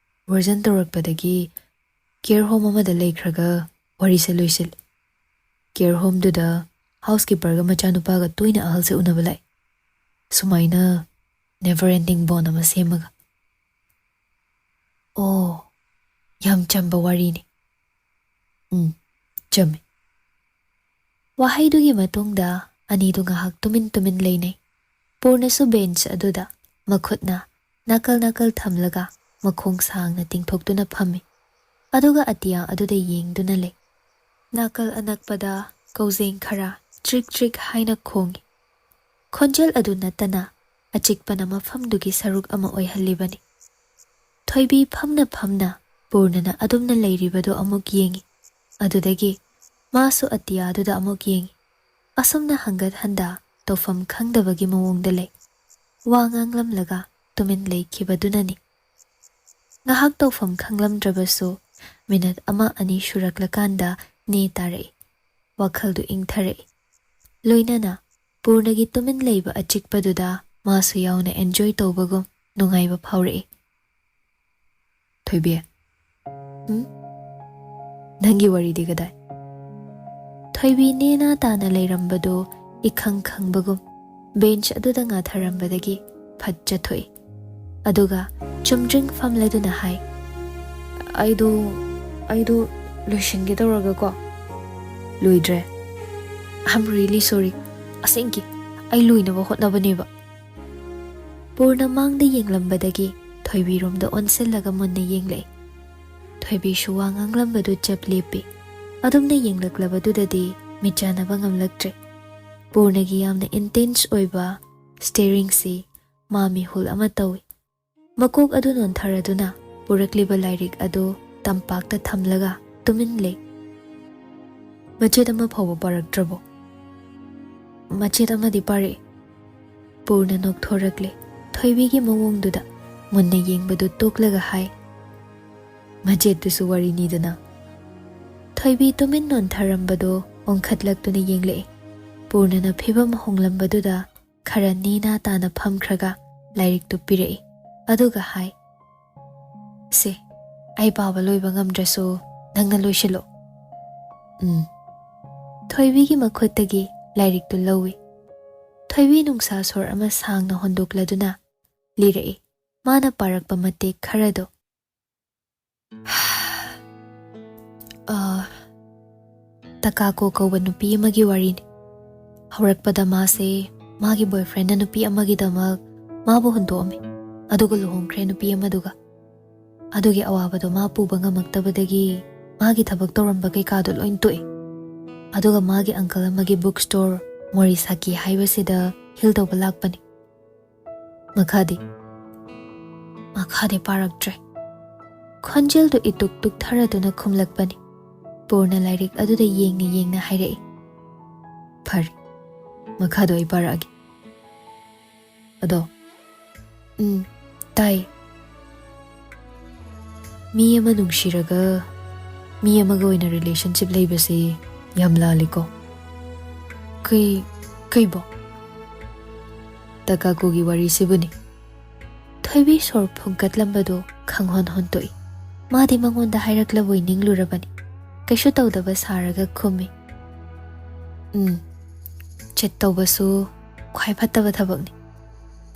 ꯋꯔꯖꯟ ꯇꯧꯔꯛꯄꯗꯒꯤ ꯀꯦꯌꯔ ꯍꯣꯝ ꯑꯃꯗ ꯂꯩꯈ꯭ꯔꯒ ꯋꯥꯔꯤꯁꯦ ꯂꯣꯏꯁꯤꯜꯂꯤ꯫ ꯀꯦꯌꯔ ꯍꯣꯝꯗꯨꯗ ꯍꯥꯎꯁꯀꯤꯄꯔꯒ ꯃꯆꯥꯅꯨꯄꯥꯒ ꯇꯣꯏꯅ ꯑꯍꯜꯁꯦ ꯎꯅꯕ ꯂꯥꯛꯏ꯫ ꯁꯨꯃꯥꯏꯅ never ending bond ꯑꯃ ꯁꯦꯝꯃꯒ꯫ ꯑꯣ, ꯌꯥꯝ ꯆꯝꯕ ꯋꯥꯔꯤꯅꯤ꯫ ꯎꯝ, ꯆꯨꯝꯃꯤ꯫ ꯋꯥꯍꯩꯗꯨꯒꯤ ꯃꯇꯨꯡꯗ ꯑꯅꯤꯗꯨ ꯉꯥꯏꯍꯥꯛ ꯇꯨꯃꯤꯟ ꯇꯨꯃꯤꯟ ꯂꯩꯅꯩ꯫ ꯄꯨꯔꯅꯁꯨ ꯕꯦꯟꯆ ꯑꯗꯨꯗ ꯃꯈꯨꯠꯅ ꯅꯥꯀꯜ ꯅꯥꯀꯜ ꯊꯝꯂꯒ ꯃꯈꯣꯡ ꯁꯥꯡꯅ ꯇꯤꯡꯊꯣꯛꯇꯨꯅ ꯐꯝꯃꯤ꯫ ꯑꯗꯨꯒ ꯑꯇꯤꯌꯥ ꯑꯗꯨꯗ ꯌꯦꯡꯗꯨꯅ ꯂꯩ꯫ ꯅꯥꯀꯜ ꯑꯅꯛꯄꯗ ꯀꯧꯖꯦꯡ ꯈꯔ ꯆ꯭ꯔꯤꯛ ꯆ꯭ꯔꯤꯛ ꯍꯥꯏꯅ ꯈꯣꯡꯏ꯫ ꯈꯣꯟꯖꯦꯜ ꯑꯗꯨ ꯅꯠꯇꯅ ꯑꯆꯤꯛꯄꯅ ꯃꯐꯝꯗꯨꯒꯤ ꯁꯔꯨꯛ ꯑꯃ ꯑꯣꯏꯍꯜꯂꯤꯕꯅꯤ꯫ ꯊꯣꯏꯕꯤ ꯐꯝꯅ ꯐꯝꯅ ꯄꯨꯔꯅꯅ ꯑꯗꯨꯝꯅ ꯂꯩꯔꯤꯕꯗꯨ ꯑꯃꯨꯛ ꯌꯦꯡꯏ꯫ ꯑꯗꯨꯗꯒꯤ ꯃꯥꯁꯨ ꯑꯇꯤꯌꯥꯗꯨꯗ ꯑꯃꯨꯛ ꯌꯦꯡꯏ꯫ ꯑꯁꯨꯝꯅ ꯍꯪꯒꯠ ꯍꯟꯗ ꯇꯧꯐꯝ ꯈꯪꯗꯕꯒꯤ ꯃꯑꯣꯡꯗ ꯂꯩ꯫ ꯋꯥ ꯉꯥꯡꯂꯝꯂꯒ ꯇꯨꯃꯤꯟ ꯂꯩꯈꯤꯕꯗꯨꯅꯅꯤ꯫ ꯉꯥꯏꯍꯥꯛ ꯇꯧꯐꯝ ꯈꯪꯂꯝꯗ꯭ꯔꯕꯁꯨ ꯃꯤꯅꯠ ꯑꯃ ꯑꯅꯤ ꯁꯨꯔꯛꯂꯀꯥꯟꯗ ꯅꯦ ꯇꯥꯔꯛꯏ꯫ ꯋꯥꯈꯜꯗꯨ ꯏꯪꯊꯔꯛꯏ꯫ ꯂꯣꯏꯅꯅ ꯄꯨꯔꯅꯒꯤ ꯇꯨꯃꯤꯟ ꯂꯩꯕ ꯑꯆꯤꯛꯄꯗꯨꯗ ꯃꯥꯁꯨ ꯌꯥꯎꯅ ꯑꯦꯟꯖꯣꯏ ꯇꯧꯕꯒꯨꯝ ꯅꯨꯡꯉꯥꯏꯕ ꯐꯥꯎꯔꯛꯏ꯫ ꯊꯣꯏꯕꯤ, ꯎꯝ? ꯅꯪꯒꯤ ꯋꯥꯔꯤꯗꯤ ꯀꯗꯥꯏ? ꯊꯣꯏꯕꯤ ꯅꯦꯅꯥ ꯇꯥꯅ ꯂꯩꯔꯝꯕꯗꯨ ꯏꯈꯪ ꯈꯪꯕꯒꯨꯝ꯫ ꯕꯦꯟꯆ ꯑꯗꯨꯗ ꯉꯥꯊꯔꯝꯕꯗꯒꯤ ꯐꯠ ꯆꯠꯊꯣꯛꯏ꯫ ꯑꯗꯨꯒ ꯆꯨꯝꯗ꯭ꯔꯤꯡ ꯐꯝꯂꯗꯨꯅ ꯍꯥꯏ, "ꯑꯩꯗꯣ, ꯑꯩꯗꯣ ꯂꯣꯏꯁꯤꯟꯒꯦ ꯇꯧꯔꯒꯀꯣ꯫" "ꯂꯣꯏꯗ꯭ꯔꯦ?" "I'm really sorry꯫ ꯑꯁꯦꯡꯀꯤ, ꯑꯩ ꯂꯣꯏꯅꯕ ꯍꯣꯠꯅꯕꯅꯦꯕ꯫" ꯄꯨꯔꯅ ꯃꯥꯡꯗ ꯌꯦꯡꯂꯝꯕꯗꯒꯤ ꯊꯣꯏꯕꯤꯔꯣꯝꯗ ꯑꯣꯟꯁꯤꯜꯂꯒ ꯃꯨꯟꯅ ꯌꯦꯡꯂꯛꯏ꯫ ꯊꯣꯏꯕꯤꯁꯨ ꯋꯥ ꯉꯥꯡꯂꯝꯕꯗꯨ ꯆꯞ ꯂꯦꯞꯄꯤ꯫ ꯑꯗꯨꯝꯅ ꯌꯦꯡꯂꯛꯂꯕꯗꯨꯗꯗꯤ ꯃꯤꯠꯆꯥꯟꯅꯕ ꯉꯝꯂꯛꯇ꯭ꯔꯦ꯫ ꯄꯨꯔꯅꯒꯤ ꯌꯥꯝꯅ ꯏꯟꯇꯦꯟꯁ ꯑꯣꯏꯕ ꯁ꯭ꯇꯦꯔꯤꯡꯁꯤ ꯃꯥ ꯃꯤꯍꯨꯜ ꯑꯃ ꯇꯧꯏ꯫ ꯃꯀꯣꯛ ꯑꯗꯨ ꯅꯣꯟꯊꯔꯗꯨꯅ ꯄꯨꯔꯛꯂꯤꯕ ꯂꯥꯏꯔꯤꯛ ꯑꯗꯨ ꯇꯝꯄꯥꯛꯇ ꯊꯝꯂꯒ ꯇꯨꯃꯤꯟ ꯂꯩ꯫ "ꯃꯆꯦꯠ ꯑꯃ ꯐꯥꯎꯕ ꯄꯥꯔꯛꯇ꯭ꯔꯕꯣ?" "ꯃꯆꯦꯠ ꯑꯃꯗꯤ ꯄꯥꯔꯛꯏ꯫" ꯄꯨꯔꯅ ꯅꯣꯛꯊꯣꯔꯛꯂꯦ꯫ ꯊꯣꯏꯕꯤꯒꯤ ꯃꯑꯣꯡꯗꯨꯗ ꯃꯨꯟꯅ ꯌꯦꯡꯕꯗꯨ ꯇꯣꯛꯂꯒ ꯍꯥꯏ, "ꯃꯆꯦꯠꯇꯨꯁꯨ ꯋꯥꯔꯤꯅꯤꯗꯅ꯫" ꯊꯣꯏꯕꯤ ꯇꯨꯃꯤꯟ ꯅꯣꯟꯊꯔꯝꯕꯗꯣ ꯑꯣꯟꯈꯠꯂꯛꯇꯨꯅ ꯌꯦꯡꯂꯛꯏ꯫ ꯄꯨꯔꯅꯅ ꯐꯤꯚꯝ ꯍꯣꯡꯂꯝꯕꯗꯨꯗ ꯈꯔ ꯅꯦꯅꯥ ꯇꯥꯅ ꯐꯝꯈ꯭ꯔꯒ ꯂꯥꯏꯔꯤꯛꯇꯨ ꯄꯤꯔꯛꯏ꯫ ꯑꯗꯨꯒ ꯍꯥꯏ, "ꯁꯦ, ꯑꯩ ꯄꯥꯕ ꯂꯣꯏꯕ ꯉꯝꯗ꯭ꯔꯁꯨ ꯅꯪꯅ ꯂꯣꯏꯁꯤꯜꯂꯣ꯫" "ꯎꯝ꯫" ꯊꯣꯏꯕꯤꯒꯤ ꯃꯈꯨꯠꯇꯒꯤ ꯂꯥꯏꯔꯤꯛꯇꯨ ꯂꯧꯏ꯫ ꯊꯣꯏꯕꯤ ꯅꯨꯡꯁꯥ ꯁꯣꯔ ꯑꯃ ꯁꯥꯡꯅ ꯍꯣꯟꯗꯣꯛꯂꯗꯨꯅ ꯂꯤꯔꯛꯏ꯫ ꯃꯥꯅ ꯄꯥꯔꯛꯄ ꯃꯇꯦꯛ ꯈꯔꯗꯣ꯫ ꯑ, ꯇꯀꯥꯀꯣ ꯀꯧꯕ ꯅꯨꯄꯤ ꯑꯃꯒꯤ ꯋꯥꯔꯤꯅꯤ꯫ ꯍꯧꯔꯛꯄꯗ ꯃꯥꯁꯦ ꯃꯥꯒꯤ ꯕꯣꯏꯐ꯭ꯔꯦꯟꯅ ꯅꯨꯄꯤ ꯑꯃꯒꯤꯗꯃꯛ ꯃꯥꯕꯨ ꯍꯨꯟꯗꯣꯛꯑꯝꯃꯤ, ꯑꯗꯨꯒ ꯂꯨꯍꯣꯡꯈ꯭ꯔꯦ ꯅꯨꯄꯤ ꯑꯃꯗꯨꯒ꯫ ꯑꯗꯨꯒꯤ ꯑꯋꯥꯕꯗꯣ ꯃꯥ ꯄꯨꯕ ꯉꯝꯃꯛꯇꯕꯗꯒꯤ ꯃꯥꯒꯤ ꯊꯕꯛ ꯇꯧꯔꯝꯕ ꯀꯩꯀꯥꯗꯣ ꯂꯣꯏ ꯇꯣꯛꯑꯦ꯫ ꯑꯗꯨꯒ ꯃꯥꯒꯤ ꯑꯪꯀꯜ ꯑꯃꯒꯤ ꯕꯨꯛ ꯁ꯭ꯇꯣꯔ ꯃꯣꯔꯤꯁꯥꯀꯤ ꯍꯥꯏꯕꯁꯤꯗ ꯍꯤꯜ ꯇꯧꯕ ꯂꯥꯛꯄꯅꯤ꯫ ꯃꯈꯥꯗꯤ? ꯃꯈꯥꯗꯤ ꯄꯥꯔꯛꯇ꯭ꯔꯦ꯫ ꯈꯣꯟꯖꯦꯜꯗꯨ ꯏꯇꯨꯛ ꯇꯨꯛꯊꯔꯗꯨꯅ ꯈꯨꯝꯂꯛꯄꯅꯤ꯫ ꯄꯨꯔꯅ ꯂꯥꯏꯔꯤꯛ ꯑꯗꯨꯗ ꯌꯦꯡꯅ ꯌꯦꯡꯅ ꯍꯥꯏꯔꯛꯏ, "ꯐꯔꯦ, ꯃꯈꯥꯗꯣ ꯑꯩ ꯄꯥꯔꯛꯑꯒꯦ꯫ ꯑꯗꯣ, ꯎꯝ, ꯇꯥꯏ꯫ ꯃꯤ ꯑꯃ ꯅꯨꯡꯁꯤꯔꯒ ꯃꯤ ꯑꯃꯒ ꯑꯣꯏꯅ ꯔꯤꯂꯦꯁꯟꯁꯤꯞ ꯂꯩꯕꯁꯤ ꯌꯥꯝ ꯂꯥꯜꯂꯤꯀꯣ꯫" "ꯀꯩ, ꯀꯩꯕꯣ?" "ꯇꯀꯥꯀꯣꯒꯤ ꯋꯥꯔꯤꯁꯤꯕꯨꯅꯤ꯫" ꯊꯣꯏꯕꯤ ꯁꯣꯔ ꯐꯨꯡꯀꯠꯂꯝꯕꯗꯨ ꯈꯪꯍꯣꯟ ꯍꯣꯟꯗꯣꯛꯏ꯫ ꯃꯥꯗꯤ ꯃꯉꯣꯟꯗ ꯍꯥꯏꯔꯛꯂꯕꯣꯏ ꯅꯤꯡꯂꯨꯔꯕꯅꯤ꯫ ꯀꯩꯁꯨ ꯇꯧꯗꯕ ꯁꯥꯔꯒ ꯈꯨꯝꯃꯤ, "ꯎꯝ, ꯆꯤꯠ ꯇꯧꯕꯁꯨ ꯈ꯭ꯋꯥꯏ ꯐꯠꯇꯕ ꯊꯕꯛꯅꯤ꯫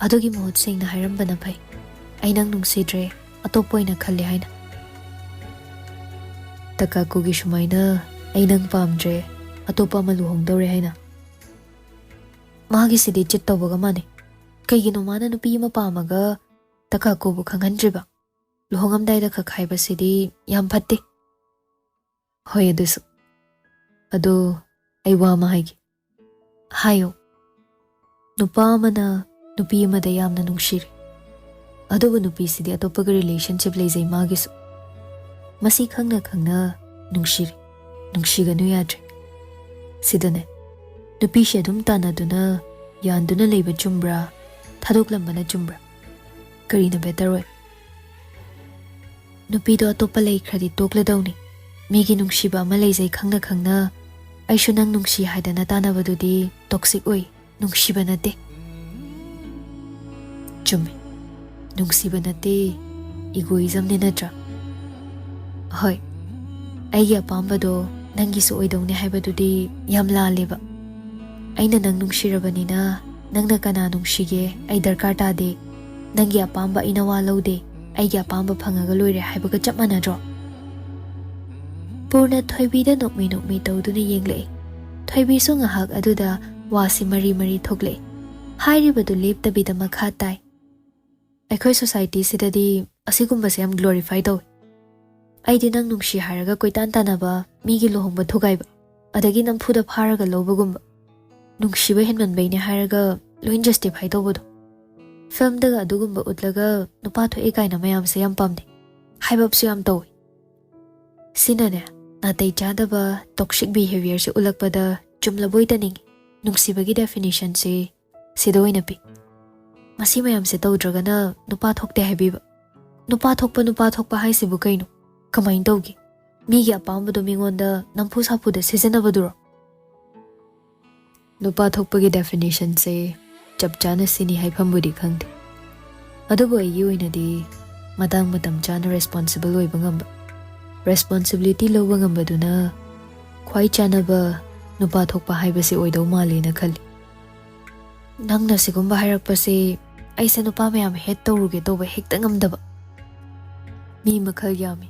ꯑꯗꯨꯒꯤ ꯃꯍꯨꯠ ꯁꯦꯡꯅ ꯍꯥꯏꯔꯝꯕꯅ ꯐꯩ, "ꯑꯩ ꯅꯪ ꯅꯨꯡꯁꯤꯗ꯭ꯔꯦ, ꯑꯇꯣꯞꯄ ꯑꯣꯏꯅ ꯈꯜꯂꯦ" ꯍꯥꯏꯅ꯫ ꯇꯀꯥꯀꯣꯒꯤ ꯁꯨꯃꯥꯏꯅ "ꯑꯩ ꯅꯪ ꯄꯥꯝꯗ꯭ꯔꯦ, ꯑꯇꯣꯞꯄ ꯑꯃ ꯂꯨꯍꯣꯡꯗꯧꯔꯦ" ꯍꯥꯏꯅ꯫ ꯃꯥꯒꯤꯁꯤꯗꯤ ꯆꯤꯠ ꯇꯧꯕꯒ ꯃꯥꯟꯅꯩ꯫ ꯀꯩꯒꯤꯅꯣ ꯃꯥꯅ ꯅꯨꯄꯤ ꯑꯃ ꯄꯥꯝꯃꯒ ꯇꯀꯥꯀꯣꯕꯨ ꯈꯪꯍꯟꯗ꯭ꯔꯤꯕ? ꯂꯨꯍꯣꯡꯉꯝꯗꯥꯏꯗ ꯈꯛ ꯍꯥꯏꯕꯁꯤꯗꯤ ꯌꯥꯝ ꯐꯠꯇꯦ꯫ ꯍꯣꯏ, ꯑꯗꯨꯁꯨ꯫ ꯑꯗꯣ ꯑꯩ ꯋꯥ ꯑꯃ ꯍꯥꯏꯒꯦ꯫ ꯍꯥꯏꯌꯣ꯫ ꯅꯨꯄꯥ ꯑꯃꯅ ꯅꯨꯄꯤ ꯑꯃꯗ ꯌꯥꯝꯅ ꯅꯨꯡꯁꯤꯔꯦ, ꯑꯗꯨꯕꯨ ꯅꯨꯄꯤꯁꯤꯗꯤ ꯑꯇꯣꯞꯄꯒ ꯔꯤꯂꯦꯁꯟꯁꯤꯞ ꯂꯩꯖꯩ ꯃꯥꯒꯤꯁꯨ꯫ ꯃꯁꯤ ꯈꯪꯅ ꯈꯪꯅ ꯅꯨꯡꯁꯤꯔꯦ, ꯅꯨꯡꯁꯤꯒꯅꯨ ꯌꯥꯗ꯭ꯔꯦ꯫ ꯁꯤꯗꯅꯦ, ꯅꯨꯄꯤꯁꯦ ꯑꯗꯨꯝ ꯇꯥꯟꯅꯗꯨꯅ ꯌꯥꯟꯗꯨꯅ ꯂꯩꯕ ꯆꯨꯝꯕ꯭ꯔꯥ, ꯊꯥꯗꯣꯛꯂꯝꯕꯅ ꯆꯨꯝꯕ꯭ꯔꯥ? ꯀꯔꯤꯅ ꯕꯦꯇꯔ ꯑꯣꯏ? ꯅꯨꯄꯤꯗꯣ ꯑꯇꯣꯞꯄ ꯂꯩꯈ꯭ꯔꯗꯤ ꯇꯣꯛꯂꯗꯧꯅꯤ꯫ ꯃꯤꯒꯤ ꯅꯨꯡꯁꯤꯕ ꯑꯃ ꯂꯩꯖꯩ ꯈꯪꯅ ꯈꯪꯅ "ꯑꯩꯁꯨ ꯅꯪ ꯅꯨꯡꯁꯤ" ꯍꯥꯏꯗꯅ ꯇꯥꯟꯅꯕꯗꯨꯗꯤ ꯇꯣꯛꯁꯤꯛ ꯑꯣꯏ, ꯅꯨꯡꯁꯤꯕ ꯅꯠꯇꯦ꯫ ꯆꯨꯝꯃꯤ, ꯅꯨꯡꯁꯤꯕ ꯅꯠꯇꯦ, ꯏꯒꯣꯏꯖꯝꯅꯦ, ꯅꯠꯇ꯭ꯔꯥ? ꯍꯣꯏ, ꯑꯩꯒꯤ ꯑꯄꯥꯝꯕꯗꯣ ꯅꯪꯒꯤꯁꯨ ꯑꯣꯏꯗꯧꯅꯦ ꯍꯥꯏꯕꯗꯨꯗꯤ ꯌꯥꯝ ꯂꯥꯜꯂꯦꯕ꯫ ꯑꯩꯅ ꯅꯪ ꯅꯨꯡꯁꯤꯔꯕꯅꯤꯅ ꯅꯪꯅ ꯀꯅꯥ ꯅꯨꯡꯁꯤꯒꯦ ꯑꯩ ꯗꯔꯀꯥꯔ ꯇꯥꯗꯦ, ꯅꯪꯒꯤ ꯑꯄꯥꯝꯕ ꯑꯩ ꯅꯋꯥ ꯂꯧꯗꯦ, ꯑꯩꯒꯤ ꯑꯄꯥꯝꯕ ꯐꯪꯉꯒ ꯂꯣꯏꯔꯦ ꯍꯥꯏꯕꯒ ꯆꯞ ꯃꯥꯟꯅꯗ꯭ꯔꯣ? ꯄꯨꯔꯅ ꯊꯣꯏꯕꯤꯗ ꯅꯣꯛꯃꯤ ꯅꯣꯛꯃꯤ ꯇꯧꯗꯨꯅ ꯌꯦꯡꯂꯛꯏ꯫ ꯊꯣꯏꯕꯤꯁꯨ ꯉꯥꯏꯍꯥꯛ ꯑꯗꯨꯗ ꯋꯥꯁꯤ ꯃꯔꯤ ꯃꯔꯤ ꯊꯣꯛꯂꯛꯏ꯫ ꯍꯥꯏꯔꯤꯕꯗꯨ ꯂꯦꯞꯇꯕꯤꯗ ꯃꯈꯥ ꯇꯥꯏ꯫ ꯑꯩꯈꯣꯏ ꯁꯣꯁꯥꯏꯇꯤꯁꯤꯗꯗꯤ ꯑꯁꯤꯒꯨꯝꯕꯁꯦ ꯌꯥꯝ ꯒ꯭ꯂꯣꯔꯤꯐꯥꯏ ꯇꯧꯏ꯫ ꯑꯩꯗꯤ ꯅꯪ ꯅꯨꯡꯁꯤ ꯍꯥꯏꯔꯒ ꯀꯣꯏꯇꯥꯟ ꯇꯥꯟꯅꯕ, ꯃꯤꯒꯤ ꯂꯨꯍꯣꯡꯕ ꯊꯨꯒꯥꯏꯕ, ꯑꯗꯒꯤ ꯅꯝꯐꯨꯗ ꯐꯥꯔꯒ ꯂꯧꯕꯒꯨꯝꯕ, ꯅꯨꯡꯁꯤꯕ ꯍꯦꯟꯃꯟꯕꯩꯅꯦ ꯍꯥꯏꯔꯒ ꯂꯣꯏ ꯖꯁꯇꯤꯐꯥꯏ ꯇꯧꯕꯗꯣ꯫ ꯐꯤꯂꯝꯗꯒ ꯑꯗꯨꯒꯨꯝꯕ ꯎꯠꯂꯒ ꯅꯨꯄꯥ ꯊꯣꯛꯑꯦ ꯀꯥꯏꯅ ꯃꯌꯥꯝꯁꯦ ꯌꯥꯝ ꯄꯥꯝꯅꯩ, ꯍꯥꯏꯕꯞꯁꯨ ꯌꯥꯝ ꯇꯧꯏ꯫ ꯁꯤꯅꯅꯦ, ꯅꯥꯇꯩ ꯆꯥꯗꯕ ꯇꯣꯛꯁꯤꯛ ꯕꯤꯍꯦꯕꯤꯌꯔꯁꯦ ꯎꯠꯂꯛꯄꯗ ꯆꯨꯝꯂꯕꯣꯏ ꯇꯅꯤꯡꯉꯤ꯫ ꯅꯨꯡꯁꯤꯕꯒꯤ ꯗꯦꯐꯤꯅꯤꯁꯟꯁꯤ ꯁꯤꯗ ꯑꯣꯏꯅ ꯄꯤ꯫ ꯃꯁꯤ ꯃꯌꯥꯝꯁꯦ ꯇꯧꯗ꯭ꯔꯒꯅ ꯅꯨꯄꯥ ꯊꯣꯛꯇꯦ ꯍꯥꯏꯕꯤꯕ꯫ ꯅꯨꯄꯥ ꯊꯣꯛꯄ, ꯅꯨꯄꯥ ꯊꯣꯛꯄ ꯍꯥꯏꯁꯤꯕꯨ ꯀꯩꯅꯣ? ꯀꯃꯥꯏꯅ ꯇꯧꯒꯦ? ꯃꯤꯒꯤ ꯑꯄꯥꯝꯕꯗꯣ ꯃꯤꯉꯣꯟꯗ ꯅꯝꯐꯨ ꯁꯥꯐꯨꯗ ꯁꯤꯖꯤꯟꯅꯕꯗꯨꯔꯣ? ꯅꯨꯄꯥ ꯊꯣꯛꯄꯒꯤ ꯗꯦꯐꯤꯅꯤꯁꯟꯁꯦ ꯆꯞ ꯆꯥꯅ ꯁꯤꯅꯤ ꯍꯥꯏꯐꯝꯕꯨꯗꯤ ꯈꯪꯗꯦ, ꯑꯗꯨꯕꯨ ꯑꯩꯒꯤ ꯑꯣꯏꯅꯗꯤ ꯃꯇꯥꯡ ꯃꯇꯝ ꯆꯥꯅ ꯔꯦꯁꯄꯣꯟꯁꯤꯕꯜ ꯑꯣꯏꯕ ꯉꯝꯕ, ꯔꯦꯁꯄꯣꯟꯁꯤꯕꯤꯂꯤꯇꯤ ꯂꯧꯕ ꯉꯝꯕꯗꯨꯅ ꯈ꯭ꯋꯥꯏ ꯆꯥꯅꯕ ꯅꯨꯄꯥ ꯊꯣꯛꯄ ꯍꯥꯏꯕꯁꯤ ꯑꯣꯏꯗꯧ ꯃꯥꯜꯂꯦꯅ ꯈꯜꯂꯤ꯫ ꯅꯪꯅ ꯁꯤꯒꯨꯝꯕ ꯍꯥꯏꯔꯛꯄꯁꯦ ꯑꯩꯁꯦ ꯅꯨꯄꯥ ꯃꯌꯥꯝ ꯍꯦꯠ ꯇꯧꯔꯨꯒꯦ ꯇꯧꯕ ꯍꯦꯛꯇ ꯉꯝꯗꯕ꯫ ꯃꯤ ꯃꯈꯜ ꯌꯥꯝꯃꯤ,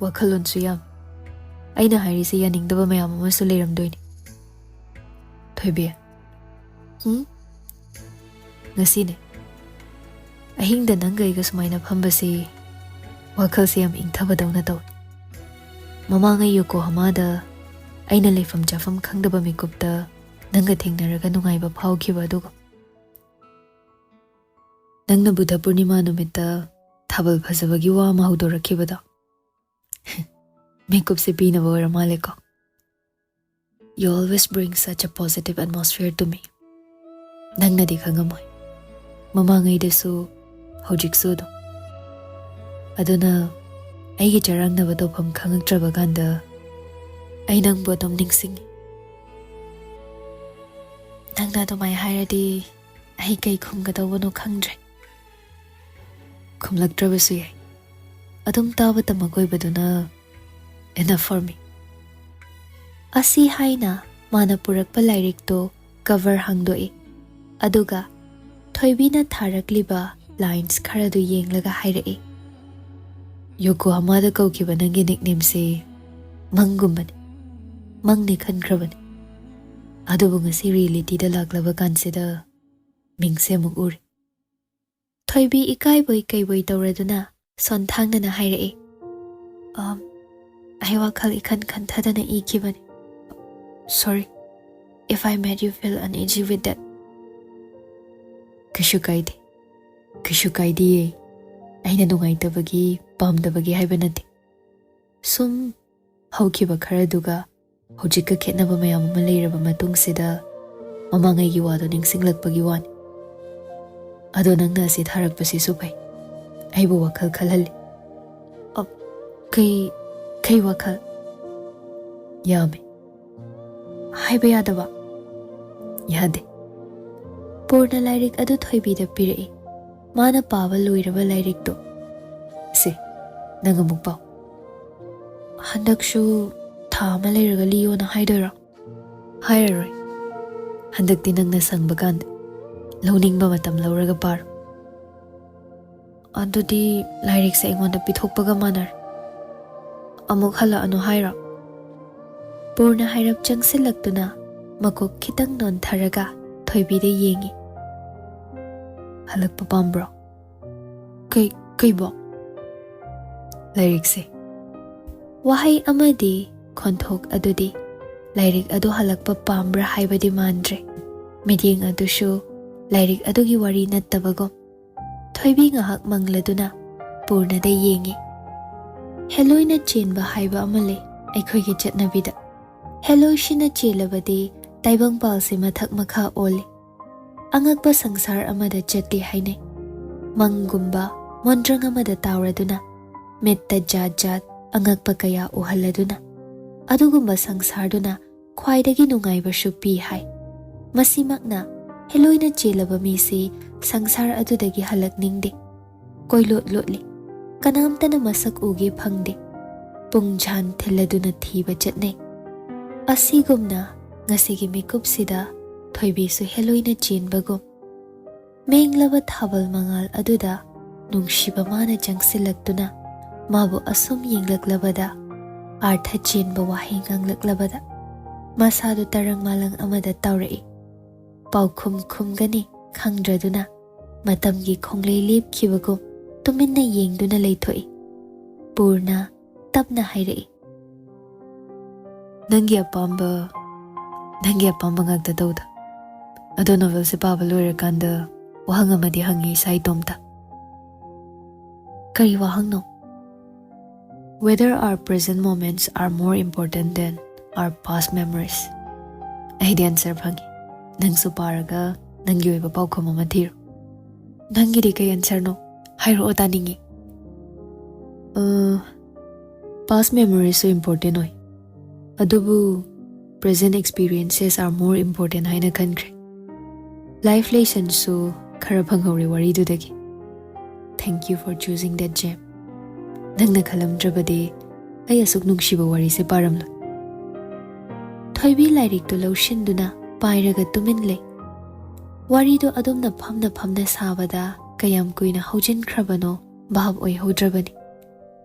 ꯋꯥꯈꯜꯂꯣꯟꯁꯨ ꯌꯥꯝꯃꯤ꯫ ꯑꯩꯅ ꯍꯥꯏꯔꯤꯁꯦ ꯌꯥꯅꯤꯡꯗꯕ ꯃꯌꯥꯝ ꯑꯃꯁꯨ ꯂꯩꯔꯝꯗꯣꯏꯅꯤ꯫ ꯊꯣꯏꯕꯤ, ꯎꯝ? ꯉꯁꯤꯅꯦ, ꯑꯍꯤꯡꯗ ꯅꯪꯒ ꯑꯩꯒ ꯁꯨꯃꯥꯏꯅ ꯐꯝꯕꯁꯤ ꯋꯥꯈꯜꯁꯦ ꯌꯥꯝ ꯏꯪꯊꯕꯗꯧꯅ ꯇꯧꯏ꯫ ꯃꯃꯥꯡꯉꯩ ꯌꯣꯀꯣꯍꯥꯃꯥꯗ ꯑꯩꯅ ꯂꯩꯐꯝ ꯆꯥꯐꯝ ꯈꯪꯗꯕ ꯃꯤꯀꯨꯞꯇ ꯅꯪꯒ ꯊꯦꯡꯅꯔꯒ ꯅꯨꯡꯉꯥꯏꯕ ꯐꯥꯎꯈꯤꯕ ꯑꯗꯨꯒ꯫ ꯅꯪꯅ ꯕꯨꯙ ꯄꯨꯔꯅꯤꯃꯥ ꯅꯨꯃꯤꯠꯇ ꯊꯥꯕꯜ ꯐꯖꯕꯒꯤ ꯋꯥ ꯑꯃ ꯍꯧꯗꯣꯔꯛꯈꯤꯕꯗꯣ꯫ ꯃꯤꯀꯨꯞꯁꯦ ꯄꯤꯅꯕ ꯑꯣꯏꯔ ꯃꯥꯜꯂꯦꯀꯣ꯫ You always bring such a positive atmosphere to me. ꯅꯪꯅꯗꯤ ꯈꯪꯉꯝꯃꯣꯏ, ꯃꯃꯥꯡꯉꯩꯗꯁꯨ ꯍꯧꯖꯤꯛꯁꯨ ꯑꯗꯨꯝ꯫ ꯑꯗꯨꯅ ꯑꯩꯒꯤ ꯆꯔꯥꯡꯅꯕ ꯇꯧꯐꯝ ꯈꯪꯉꯛꯇ꯭ꯔꯕ ꯀꯥꯟꯗ ꯑꯩ ꯅꯪꯕꯨ ꯑꯗꯨꯝ ꯅꯤꯡꯁꯤꯡꯉꯤ꯫ ꯅꯪꯅ ꯑꯗꯨꯃꯥꯏꯅ ꯍꯥꯏꯔꯗꯤ ꯑꯩ ꯀꯩ ꯈꯨꯝꯒꯗꯧꯕꯅꯣ ꯈꯪꯗ꯭ꯔꯦ꯫ ꯈꯨꯝꯂꯛꯇ꯭ꯔꯕꯁꯨ ꯌꯥꯏ꯫ ꯑꯗꯨꯝ ꯇꯥꯕ ꯇꯝꯃꯛ ꯑꯣꯏꯕꯗꯨꯅ enough for me. ꯑꯁꯤ ꯍꯥꯏꯅ ꯃꯥꯅ ꯄꯨꯔꯛꯄ ꯂꯥꯏꯔꯤꯛꯇꯨ cover ꯍꯥꯡꯗꯣꯛꯏ꯫ ꯑꯗꯨꯒ ꯊꯣꯏꯕꯤꯅ ꯊꯥꯔꯛꯂꯤꯕ lines ꯈꯔꯗꯨ ꯌꯦꯡꯂꯒ ꯍꯥꯏꯔꯛꯏ, "ꯌꯣꯀꯣꯍꯥꯃꯥꯗ ꯀꯧꯈꯤꯕ ꯅꯪꯒꯤ nickname ꯁꯦ ꯃꯪꯒꯨꯝꯕꯅꯤ꯫ ꯃꯪꯅꯤ ꯈꯟꯈ꯭ꯔꯕꯅꯤ꯫ ꯑꯗꯨꯕꯨ ꯉꯁꯤ reality ꯗ ꯂꯥꯛꯂꯕ ꯀꯥꯟꯁꯤꯗ ꯃꯤꯡꯁꯦ ꯑꯃꯨꯛ ꯎꯔꯦ꯫" ꯊꯣꯏꯕꯤ ꯏꯀꯥꯏꯕꯣꯏ ꯀꯩꯕꯣꯏ ꯇꯧꯔꯗꯨꯅ ꯁꯣꯟꯊꯥꯡꯅꯅ ꯍꯥꯏꯔꯛꯏ, "ꯑꯝ, ꯑꯩ ꯋꯥꯈꯜ ꯏꯈꯟ ꯈꯟꯊꯗꯅ ꯏꯈꯤꯕꯅꯤ꯫ Sorry if I made you feel uneasy with that." ꯀꯩꯁꯨ ꯀꯥꯏꯗꯦ, ꯀꯩꯁꯨ ꯀꯥꯏꯗꯤꯌꯦ꯫ ꯑꯩꯅ ꯅꯨꯡꯉꯥꯏꯇꯕꯒꯤ, ꯄꯥꯝꯗꯕꯒꯤ ꯍꯥꯏꯕ ꯅꯠꯇꯦ꯫ ꯁꯨꯝ ꯍꯧꯈꯤꯕ ꯈꯔꯗꯨꯒ ꯍꯧꯖꯤꯛꯀ ꯈꯦꯠꯅꯕ ꯃꯌꯥꯝ ꯑꯃ ꯂꯩꯔꯕ ꯃꯇꯨꯡꯁꯤꯗ ꯃꯃꯥꯡꯉꯩꯒꯤ ꯋꯥꯗꯣ ꯅꯤꯡꯁꯤꯡꯂꯛꯄꯒꯤ ꯋꯥꯅꯤ꯫ ꯑꯗꯣ ꯅꯪꯅ ꯑꯁꯤ ꯊꯥꯔꯛꯄꯁꯤꯁꯨ ꯐꯩ꯫ ꯑꯩꯕꯨ ꯋꯥꯈꯜ ꯈꯜꯍꯜꯂꯤ꯫ ꯑ, ꯀꯩ, ꯀꯩ ꯋꯥꯈꯜ? ꯌꯥꯝꯃꯦ꯫ ꯍꯥꯏꯕ ꯌꯥꯗꯕ? ꯌꯥꯗꯦ꯫ ꯄꯨꯔꯅ ꯂꯥꯏꯔꯤꯛ ꯑꯗꯨ ꯊꯣꯏꯕꯤꯗ ꯄꯤꯔꯛꯏ꯫ ꯃꯥꯅ ꯄꯥꯕ ꯂꯣꯏꯔꯕ ꯂꯥꯏꯔꯤꯛꯇꯨ꯫ "ꯁꯤ, ꯅꯪ ꯑꯃꯨꯛ ꯄꯥꯎ꯫" "ꯍꯟꯗꯛꯁꯨ ꯊꯥ ꯑꯃ ꯂꯩꯔꯒ ꯂꯤꯌꯣꯅ ꯍꯥꯏꯗꯣꯏꯔꯣ?" "ꯍꯥꯏꯔꯔꯣꯏ꯫ ꯍꯟꯗꯛꯇꯤ ꯅꯪꯅ ꯁꯪꯕ ꯀꯥꯟꯗ, ꯂꯧꯅꯤꯡꯕ ꯃꯇꯝ ꯂꯧꯔꯒ ꯄꯥꯔꯣ꯫ ꯑꯗꯨꯗꯤ ꯂꯥꯏꯔꯤꯛꯁꯦ ꯑꯩꯉꯣꯟꯗ ꯄꯤꯊꯣꯛꯄꯒ ꯃꯥꯟꯅꯔꯦ꯫ ꯑꯃꯨꯛ ꯍꯜꯂꯛꯑꯅꯨ ꯍꯥꯏꯔꯣ? ꯄꯨꯔꯅ ꯍꯥꯏꯔꯞ ꯆꯪꯁꯤꯜꯂꯛꯇꯨꯅ ꯃꯀꯣꯛ ꯈꯤꯇꯪ ꯅꯣꯟꯊꯔꯒ ꯊꯣꯏꯕꯤꯗ ꯌꯦꯡꯉꯤ꯫ "ꯍꯜꯂꯛꯄ ꯄꯥꯝꯕ꯭ꯔꯣ?" "ꯀꯩ, ꯀꯩꯕꯣ?" "ꯂꯥꯏꯔꯤꯛꯁꯦ꯫" ꯋꯥꯍꯩ ꯑꯃꯗꯤ ꯈꯣꯟꯊꯣꯛ ꯑꯗꯨꯗꯤ ꯂꯥꯏꯔꯤꯛ ꯑꯗꯨ ꯍꯜꯂꯛꯄ ꯄꯥꯝꯕ꯭ꯔꯥ ꯍꯥꯏꯕꯗꯤ ꯃꯥꯟꯗ꯭ꯔꯦ꯫ ꯃꯤꯠꯌꯦꯡ ꯑꯗꯨꯁꯨ ꯂꯥꯏꯔꯤꯛ ꯑꯗꯨꯒꯤ ꯋꯥꯔꯤ ꯅꯠꯇꯕꯒꯨꯝ꯫ ꯊꯣꯏꯕꯤ ꯉꯥꯏꯍꯥꯛ ꯃꯪꯂꯗꯨꯅ ꯄꯨꯔꯅꯗ ꯌꯦꯡꯉꯤ꯫ ꯍꯦꯂꯣꯏꯅ ꯆꯦꯟꯕ ꯍꯥꯏꯕ ꯑꯃ ꯂꯩ ꯑꯩꯈꯣꯏꯒꯤ ꯆꯠꯅꯕꯤꯗ꯫ ꯍꯦꯂꯣꯏꯁꯤꯅ ꯆꯦꯜꯂꯕꯗꯤ ꯇꯥꯏꯕꯪꯄꯥꯜꯁꯤ ꯃꯊꯛ ꯃꯈꯥ ꯑꯣꯜꯂꯤ꯫ ꯑꯉꯛꯄ ꯁꯪꯁꯥꯔ ꯑꯃꯗ ꯆꯠꯇꯦ ꯍꯥꯏꯅꯩ꯫ ꯃꯪꯒꯨꯝꯕ ꯃꯣꯟꯗ꯭ꯔꯪ ꯑꯃꯗ ꯇꯥꯎꯔꯗꯨꯅ, ꯃꯤꯠꯇ ꯖꯥꯠ ꯖꯥꯠ ꯑꯉꯛꯄ ꯀꯌꯥ ꯎꯍꯜꯂꯗꯨꯅ, ꯑꯗꯨꯒꯨꯝꯕ ꯁꯪꯁꯥꯔꯗꯨꯅ ꯈ꯭ꯋꯥꯏꯗꯒꯤ ꯅꯨꯡꯉꯥꯏꯕꯁꯨ ꯄꯤ ꯍꯥꯏ꯫ ꯃꯁꯤꯃꯛꯅ ꯍꯦꯂꯣꯏꯅ ꯆꯦꯜꯂꯕ ꯃꯤꯁꯤ ꯁꯪꯁꯥꯔ ꯑꯗꯨꯗꯒꯤ ꯍꯜꯂꯛꯅꯤꯡꯗꯦ꯫ ꯀꯣꯏꯂꯣꯠ ꯂꯣꯠꯂꯤ꯫ ꯀꯅꯥꯝꯇꯅ ꯃꯁꯛ ꯎꯒꯦ ꯐꯪꯗꯦ꯫ ꯄꯨꯡ ꯖꯥꯟ ꯊꯤꯜꯂꯗꯨꯅ ꯊꯤꯕ ꯆꯠꯅꯩ꯫ ꯑꯁꯤꯒꯨꯝꯅ ꯉꯁꯤꯒꯤ ꯃꯤꯀꯨꯞꯁꯤꯗ ꯊꯣꯏꯕꯤꯁꯨ ꯍꯦꯂꯣꯏꯅ ꯆꯦꯟꯕꯒꯨꯝ, ꯃꯦꯡꯂꯕ ꯊꯥꯕꯜ ꯃꯉꯥꯜ ꯑꯗꯨꯗ ꯅꯨꯡꯁꯤꯕ ꯃꯥꯅ ꯆꯪꯁꯤꯜꯂꯛꯇꯨꯅ ꯃꯥꯕꯨ ꯑꯁꯨꯝ ꯌꯦꯡꯂꯛꯂꯕꯗ, ꯑꯥꯔꯊ ꯆꯦꯟꯕ ꯋꯥꯍꯩ ꯉꯥꯡꯂꯛꯂꯕꯗ, ꯃꯁꯥꯗꯨ ꯇꯔꯪ ꯃꯥꯂꯪ ꯑꯃꯗ ꯇꯧꯔꯛꯏ꯫ ꯄꯥꯎꯈꯨꯝ ꯈꯨꯝꯒꯅꯤ ꯈꯪꯗ꯭ꯔꯗꯨꯅ ꯃꯇꯝꯒꯤ ꯈꯣꯡꯂꯩ ꯂꯦꯞꯈꯤꯕꯒꯨꯝ ꯇꯨꯃꯤꯟꯅ ꯌꯦꯡꯗꯨꯅ ꯂꯩꯊꯣꯛꯏ꯫ ꯄꯨꯔꯅ ꯇꯞꯅ ꯍꯥꯏꯔꯛꯏ, "ꯅꯪꯒꯤ ꯑꯄꯥꯝꯕ, ꯅꯪꯒꯤ ꯑꯄꯥꯝꯕ ꯉꯥꯛꯇ ꯇꯧꯗ꯫ ꯑꯗꯣ ꯅꯣꯚꯦꯜꯁꯦ ꯄꯥꯕ ꯂꯣꯏꯔꯀꯥꯟꯗ ꯋꯥꯍꯪ ꯑꯃꯗꯤ ꯍꯪꯉꯤ ꯏꯁꯥ ꯏꯇꯣꯝꯇ꯫" "ꯀꯔꯤ ꯋꯥꯍꯪꯅꯣ?" "Whether our present moments are more important than our past memories." ꯑꯩꯗꯤ ꯑꯟꯁꯔ ꯐꯪꯉꯤ꯫ ꯅꯪꯁꯨ ꯄꯥꯔꯒ ꯅꯪꯒꯤ ꯑꯣꯏꯕ ꯄꯥꯎꯈꯨꯝ ꯑꯃ ꯊꯤꯔꯣ꯫ "ꯅꯪꯒꯤꯗꯤ ꯀꯩ ꯑꯟꯁꯔꯅꯣ? ꯍꯥꯏꯔꯛꯑꯣ, ꯇꯥꯅꯤꯡꯉꯤ꯫" "ꯑ, past memoriesꯁꯨ important ꯑꯣꯏ, ꯑꯗꯨꯕꯨ present experiences are more important ꯍꯥꯏꯅ ꯈꯟꯈ꯭ꯔꯦ꯫ Life lessonsꯁꯨ ꯈꯔ ꯐꯪꯍꯧꯔꯦ ꯋꯥꯔꯤꯗꯨꯗꯒꯤ꯫ Thank you for choosing that gem꯫ ꯅꯪꯅ ꯈꯜꯂꯝꯗ꯭ꯔꯕꯗꯤ ꯑꯩ ꯑꯁꯨꯛ ꯅꯨꯡꯁꯤꯕ ꯋꯥꯔꯤꯁꯦ ꯄꯥꯔꯝꯂꯣꯏ꯫" ꯊꯣꯏꯕꯤ ꯂꯥꯏꯔꯤꯛꯇꯨ ꯂꯧꯁꯤꯟꯗꯨꯅ ꯄꯥꯏꯔꯒ ꯇꯨꯃꯤꯟ ꯂꯩ꯫ ꯋꯥꯔꯤꯗꯨ ꯑꯗꯨꯝꯅ ꯐꯝꯅ ꯐꯝꯅ ꯁꯥꯕꯗ ꯀꯌꯥꯝ ꯀꯨꯏꯅ ꯍꯧꯖꯤꯟꯈ꯭ꯔꯕꯅꯣ ꯚꯥꯞ ꯑꯣꯏꯍꯧꯗ꯭ꯔꯕꯅꯤ꯫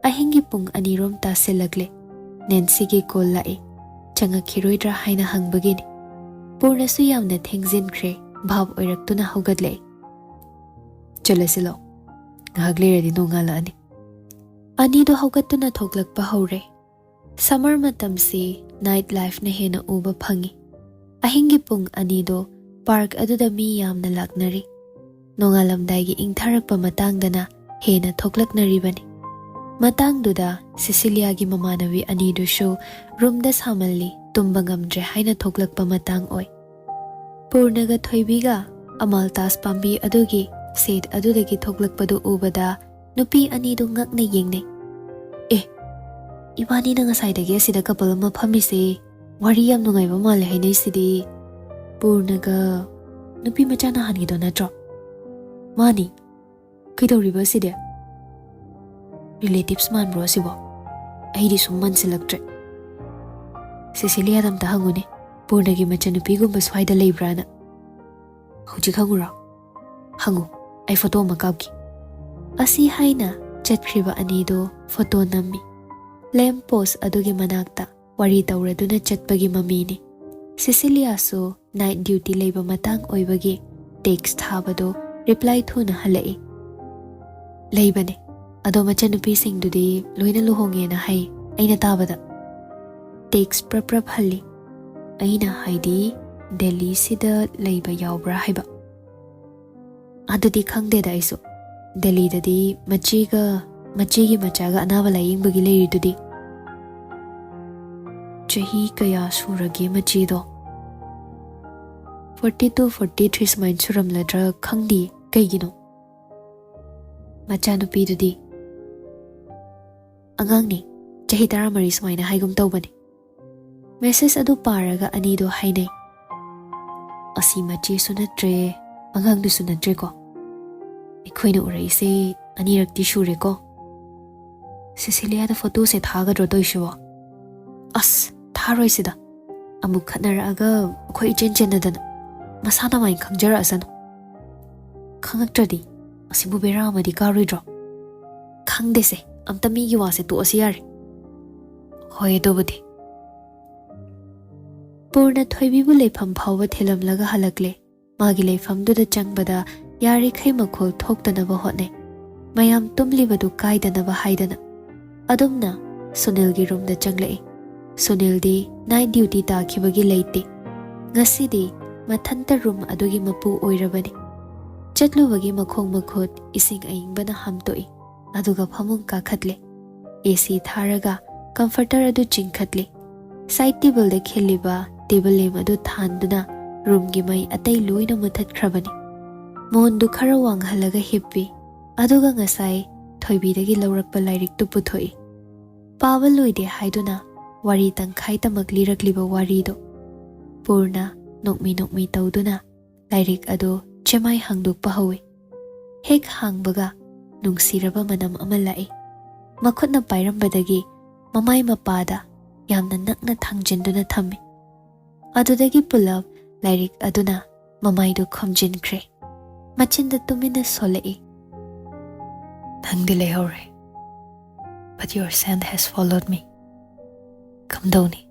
ꯑꯍꯤꯡꯒꯤ ꯄꯨꯡ ꯑꯅꯤꯔꯣꯝ ꯇꯥꯁꯤꯜꯂꯛꯂꯦ꯫ ꯅꯦꯟꯁꯤꯒꯤ ꯀꯣꯜ ꯂꯥꯛꯏ꯫ ꯆꯪꯉꯛꯈꯤꯔꯣꯏꯗ꯭ꯔꯥ ꯍꯥꯏꯅ ꯍꯪꯕꯒꯤꯅꯤ꯫ ꯄꯨꯔꯅꯁꯨ ꯌꯥꯝꯅ ꯊꯦꯡꯖꯤꯟꯈ꯭ꯔꯦ꯫ ꯚꯥꯞ ꯑꯣꯏꯔꯛꯇꯨꯅ ꯍꯧꯒꯠꯂꯛꯏ꯫ "ꯆꯠꯂꯁꯤ ꯂꯥꯛꯑꯣ, ꯉꯥꯏꯍꯥꯛ ꯂꯩꯔꯗꯤ ꯅꯣꯡꯉꯥꯜꯂꯛꯑꯅꯤ"꯫ ꯑꯅꯤꯗꯣ ꯍꯧꯒꯠꯇꯨꯅ ꯊꯣꯛꯂꯛꯄ ꯍꯧꯔꯦ꯫ ꯁꯝꯃꯔ ꯃꯇꯝꯁꯤ ꯅꯥꯏꯠ ꯂꯥꯏꯐꯅ ꯍꯦꯟꯅ ꯎꯕ ꯐꯪꯉꯤ꯫ ꯑꯍꯤꯡꯒꯤ ꯄꯨꯡ ꯑꯅꯤꯗꯣ ꯄꯥꯔꯛ ꯑꯗꯨꯗ ꯃꯤ ꯌꯥꯝꯅ ꯂꯥꯛꯅꯔꯤ꯫ ꯅꯣꯡꯉꯥꯜꯂꯝꯗꯥꯏꯒꯤ ꯏꯪꯊꯔꯛꯄ ꯃꯇꯥꯡꯗꯅ ꯍꯦꯟꯅ ꯊꯣꯛꯂꯛꯅꯔꯤꯕꯅꯤ꯫ ꯃꯇꯥꯡꯗꯨꯗ ꯁꯤꯁꯤꯂꯤꯌꯥꯒꯤ ꯃꯃꯥꯟꯅꯕꯤ ꯑꯅꯤꯗꯨꯁꯨ ꯔꯨꯝꯗ ꯁꯥꯃꯜꯂꯤ, ꯇꯨꯝꯕ ꯉꯝꯗ꯭ꯔꯦ ꯍꯥꯏꯅ ꯊꯣꯛꯂꯛꯄ ꯃꯇꯥꯡ ꯑꯣꯏ꯫ ꯄꯨꯔꯅꯒ ꯊꯣꯏꯕꯤꯒ ꯑꯃꯥꯜꯇꯥꯁ ꯄꯥꯝꯕꯤ ꯑꯗꯨꯒꯤ ꯁꯦꯠ ꯑꯗꯨꯗꯒꯤ ꯊꯣꯛꯂꯛꯄꯗꯨ ꯎꯕꯗ ꯅꯨꯄꯤ ꯑꯅꯤꯗꯨ ꯉꯛꯅ ꯌꯦꯡꯅꯩ꯫ "ꯑꯦ, ꯏꯕꯥꯅꯤꯅ ꯉꯁꯥꯏꯗꯒꯤ ꯑꯁꯤꯗ ꯀꯄꯜ ꯑꯃ ꯐꯝꯃꯤꯁꯦ ꯋꯥꯔꯤ ꯌꯥꯝ ꯅꯨꯡꯉꯥꯏꯕ ꯃꯥꯜꯂꯦ ꯍꯥꯏꯅꯩꯁꯤꯗꯤ"꯫ ꯄꯨꯔꯅꯒ, "ꯅꯨꯄꯤ ꯃꯆꯥ ꯅꯍꯥꯟꯒꯤꯗꯣ ꯅꯠꯇ꯭ꯔꯣ?" "ꯃꯥꯅꯤ꯫ ꯀꯩꯗꯧꯔꯤꯕ ꯑꯁꯤꯗꯤ? ꯔꯤꯂꯦꯇꯤꯚꯁ ꯃꯥꯟꯕ꯭ꯔꯣ ꯑꯁꯤꯕꯣ? ꯑꯩꯗꯤ ꯁꯨꯝ ꯃꯥꯟꯁꯤꯜꯂꯛꯇ꯭ꯔꯦ"꯫ "ꯁꯤꯁꯤꯂꯤꯌꯥꯗ ꯑꯝꯇ ꯍꯪꯉꯨꯅꯦ, ꯄꯨꯔꯅꯒꯤ ꯃꯆꯟꯅꯨꯄꯤꯒꯨꯝꯕ ꯁ꯭ꯋꯥꯏꯗ ꯂꯩꯕ꯭ꯔꯥꯅ"꯫ "ꯍꯧꯖꯤꯛ ꯍꯪꯉꯨꯔꯣ?" "ꯍꯪꯉꯨ, ꯑꯩ ꯐꯣꯇꯣ ꯑꯃ ꯀꯥꯞꯈꯤ"꯫ ꯑꯁꯤ ꯍꯥꯏꯅ ꯆꯠꯈ꯭ꯔꯤꯕ ꯑꯅꯤꯗꯨ ꯐꯣꯇꯣ ꯅꯝꯃꯤ꯫ ꯂꯦꯝꯞ ꯄꯣꯁ ꯑꯗꯨꯒꯤ ꯃꯅꯥꯛꯇ ꯋꯥꯔꯤ ꯇꯧꯔꯗꯨꯅ ꯆꯠꯄꯒꯤ ꯃꯃꯤꯅꯤ꯫ ꯁꯤꯁꯤꯂꯤꯌꯥꯁꯨ ꯅꯥꯏꯠ ꯗ꯭ꯌꯨꯇꯤ ꯂꯩꯕ ꯃꯇꯥꯡ ꯑꯣꯏꯕꯒꯤ ꯇꯦꯛꯁ ꯊꯥꯕꯗꯨ ꯔꯤꯄ꯭ꯂꯥꯏ ꯊꯨꯅ ꯍꯜꯂꯛꯏ꯫ "ꯂꯩꯕꯅꯦ, ꯑꯗꯣ ꯃꯆꯟꯅꯨꯄꯤꯁꯤꯡꯗꯨꯗꯤ ꯂꯣꯏꯅ ꯂꯨꯍꯣꯡꯉꯦꯅ ꯍꯥꯏ ꯑꯩꯅ ꯇꯥꯕꯗ"꯫ ꯇꯦꯛꯁ ꯄ꯭ꯔꯞ ꯄ꯭ꯔꯞ ꯍꯜꯂꯤ꯫ "ꯑꯩꯅ ꯍꯥꯏꯗꯤ, ꯗꯦꯜꯂꯤꯁꯤꯗ ꯂꯩꯕ ꯌꯥꯎꯕ꯭ꯔꯥ ꯍꯥꯏꯕ"꯫ "ꯑꯗꯨꯗꯤ ꯈꯪꯗꯦꯗ ꯑꯩꯁꯨ꯫ ꯗꯦꯜꯂꯤꯗꯗꯤ ꯃꯆꯦꯒ, ꯃꯆꯦꯒꯤ ꯃꯆꯥꯒ ꯑꯅꯥꯕ ꯂꯥꯌꯦꯡꯕꯒꯤ ꯂꯩꯔꯤꯗꯨꯗꯤ"꯫ "ꯆꯍꯤ ꯀꯌꯥ ꯁꯨꯔꯒꯦ ꯃꯆꯦꯗꯣ?" "ꯐꯣꯔꯇꯤ ꯇꯨ, ꯐꯣꯔꯇꯤ ꯊ꯭ꯔꯤ ꯁꯨꯃꯥꯏꯅ ꯁꯨꯔꯝꯂꯗ꯭ꯔꯥ ꯈꯪꯗꯦ꯫ ꯀꯩꯒꯤꯅꯣ?" "ꯃꯆꯥꯅꯨꯄꯤꯗꯨꯗꯤ?" "ꯑꯉꯥꯡꯅꯤ, ꯆꯍꯤ ꯇꯔꯥꯃꯔꯤ ꯁꯨꯃꯥꯏꯅ ꯍꯥꯏꯒꯨꯝ ꯇꯧꯕꯅꯤ"꯫ ꯃꯦꯁꯦꯖ ꯑꯗꯨ ꯄꯥꯔꯒ ꯑꯅꯤꯗꯣ ꯍꯥꯏꯅꯩ꯫ "ꯑꯁꯤ ꯃꯆꯦꯁꯨ ꯅꯠꯇ꯭ꯔꯦ, ꯑꯉꯥꯡꯗꯨꯁꯨ ꯅꯠꯇ꯭ꯔꯦꯀꯣ꯫ ꯑꯩꯈꯣꯏꯅ ꯎꯔꯛꯏꯁꯦ ꯑꯅꯤꯔꯛꯇꯤ ꯁꯨꯔꯦꯀꯣ"꯫ "ꯁꯤꯁꯤꯂꯤꯌꯥꯗ ꯐꯣꯇꯣꯁꯦ ꯊꯥꯒꯗ꯭ꯔꯣ ꯇꯧꯏꯁꯤꯕꯣ?" "ꯑꯁ, ꯊꯥꯔꯣꯏꯁꯤꯗ꯫ ꯑꯃꯨꯛ ꯈꯠꯅꯔꯛꯑꯒ ꯑꯩꯈꯣꯏ ꯏꯆꯦꯟ ꯆꯦꯟꯅꯗꯅ"꯫ ꯃꯁꯥꯅ ꯃꯥꯏꯅ ꯈꯪꯖꯔꯛꯑꯁꯅꯨ꯫ ꯈꯪꯉꯛꯇ꯭ꯔꯗꯤ ꯑꯁꯤꯕꯨ ꯕꯦꯔꯥ ꯑꯃꯗꯤ ꯀꯥꯔꯣꯏꯗ꯭ꯔꯣ? ꯈꯪꯗꯦꯁꯦ, ꯑꯝꯇ ꯃꯤꯒꯤ ꯋꯥꯁꯦ ꯇꯣꯛꯑꯁꯤ ꯌꯥꯔꯦ꯫ ꯍꯣꯏ, ꯑꯗꯨꯕꯨꯗꯤ꯫ ꯄꯨꯔꯅ ꯊꯣꯏꯕꯤꯕꯨ ꯂꯩꯐꯝ ꯐꯥꯎꯕ ꯊꯤꯜꯂꯝꯂꯒ ꯍꯜꯂꯛꯂꯦ꯫ ꯃꯥꯒꯤ ꯂꯩꯐꯝꯗꯨꯗ ꯆꯪꯕꯗ ꯌꯥꯔꯤꯈꯩ ꯃꯈꯣꯜ ꯊꯣꯛꯇꯅꯕ ꯍꯣꯠꯅꯩ꯫ ꯃꯌꯥꯝ ꯇꯨꯝꯂꯤꯕꯗꯨ ꯀꯥꯏꯗꯅꯕ ꯍꯥꯏꯗꯅ꯫ ꯑꯗꯨꯝꯅ ꯁꯨꯅꯤꯜꯒꯤ ꯔꯨꯝꯗ ꯆꯪꯂꯛꯏ꯫ ꯁꯨꯅꯤꯜꯗꯤ ꯅꯥꯏꯠ ꯗ꯭ꯌꯨꯇꯤ ꯇꯥꯈꯤꯕꯒꯤ ꯂꯩꯇꯦ꯫ ꯉꯁꯤꯗꯤ ꯃꯊꯟꯇ ꯔꯨꯝ ꯑꯗꯨꯒꯤ ꯃꯄꯨ ꯑꯣꯏꯔꯕꯅꯤ꯫ ꯆꯠꯂꯨꯕꯒꯤ ꯃꯈꯣꯡ ꯃꯈꯨꯠ ꯏꯁꯤꯡ ꯑꯏꯪꯕꯅ ꯍꯥꯝꯇꯣꯛꯏ꯫ ꯑꯗꯨꯒ ꯐꯃꯨꯡ ꯀꯥꯈꯠꯂꯦ꯫ ꯑꯦ ꯁꯤ ꯊꯥꯔꯒ ꯀꯝꯐꯔꯇꯔ ꯑꯗꯨ ꯆꯤꯡꯈꯠꯂꯦ꯫ ꯁꯥꯏꯠ ꯇꯦꯕꯜꯗ ꯈꯤꯜꯂꯤꯕ ꯇꯦꯕꯜ ꯂꯦꯝ ꯑꯗꯨ ꯊꯥꯟꯗꯨꯅ ꯔꯨꯝꯒꯤ ꯃꯩ ꯑꯇꯩ ꯂꯣꯏꯅ ꯃꯨꯊꯠꯈ꯭ꯔꯕꯅꯤ꯫ ꯃꯣꯟꯗꯨ ꯈꯔ ꯋꯥꯡꯍꯜꯂꯒ ꯍꯤꯞꯄꯤ꯫ ꯑꯗꯨꯒ ꯉꯁꯥꯏ ꯊꯣꯏꯕꯤꯗꯒꯤ ꯂꯧꯔꯛꯄ ꯂꯥꯏꯔꯤꯛꯇꯨ ꯄꯨꯊꯣꯛꯏ꯫ ꯄꯥꯕ ꯂꯣꯏꯗꯦ ꯍꯥꯏꯗꯨꯅ ꯋꯥꯔꯤ ꯇꯪꯈꯥꯏ ꯇꯃꯛ ꯂꯤꯔꯛꯂꯤꯕ ꯋꯥꯔꯤꯗꯨ꯫ ꯄꯨꯔꯅ ꯅꯣꯛꯃꯤ ꯅꯣꯛꯃꯤ ꯇꯧꯗꯨꯅ ꯂꯥꯏꯔꯤꯛ ꯑꯗꯨ ꯆꯦꯃꯥꯏ ꯍꯥꯡꯗꯣꯛꯄ ꯍꯧꯏ꯫ ꯍꯦꯛ ꯍꯥꯡꯕꯒ ꯅꯨꯡꯁꯤꯔꯕ ꯃꯅꯝ ꯑꯃ ꯂꯥꯛꯏ꯫ ꯃꯈꯨꯠꯅ ꯄꯥꯏꯔꯝꯕꯗꯒꯤ ꯃꯃꯥꯏ ꯃꯄꯥꯗ ꯌꯥꯝꯅ ꯅꯛꯅ ꯊꯥꯡꯖꯤꯟꯗꯨꯅ ꯊꯝꯃꯤ꯫ ꯑꯗꯨꯗꯒꯤ ꯄꯨꯂꯞ ꯂꯥꯏꯔꯤꯛ ꯑꯗꯨꯅ ꯃꯃꯥꯏꯗꯨ ꯈꯨꯝꯖꯤꯟꯈ꯭ꯔꯦ꯫ ꯃꯆꯤꯟꯗ ꯇꯨꯃꯤꯟꯅ ꯁꯣꯜꯂꯛꯏ꯫ ꯅꯪꯗꯤ ꯂꯩꯍꯧꯔꯦ꯫ But your scent has followed me. ꯀꯝꯗꯧꯅꯤ?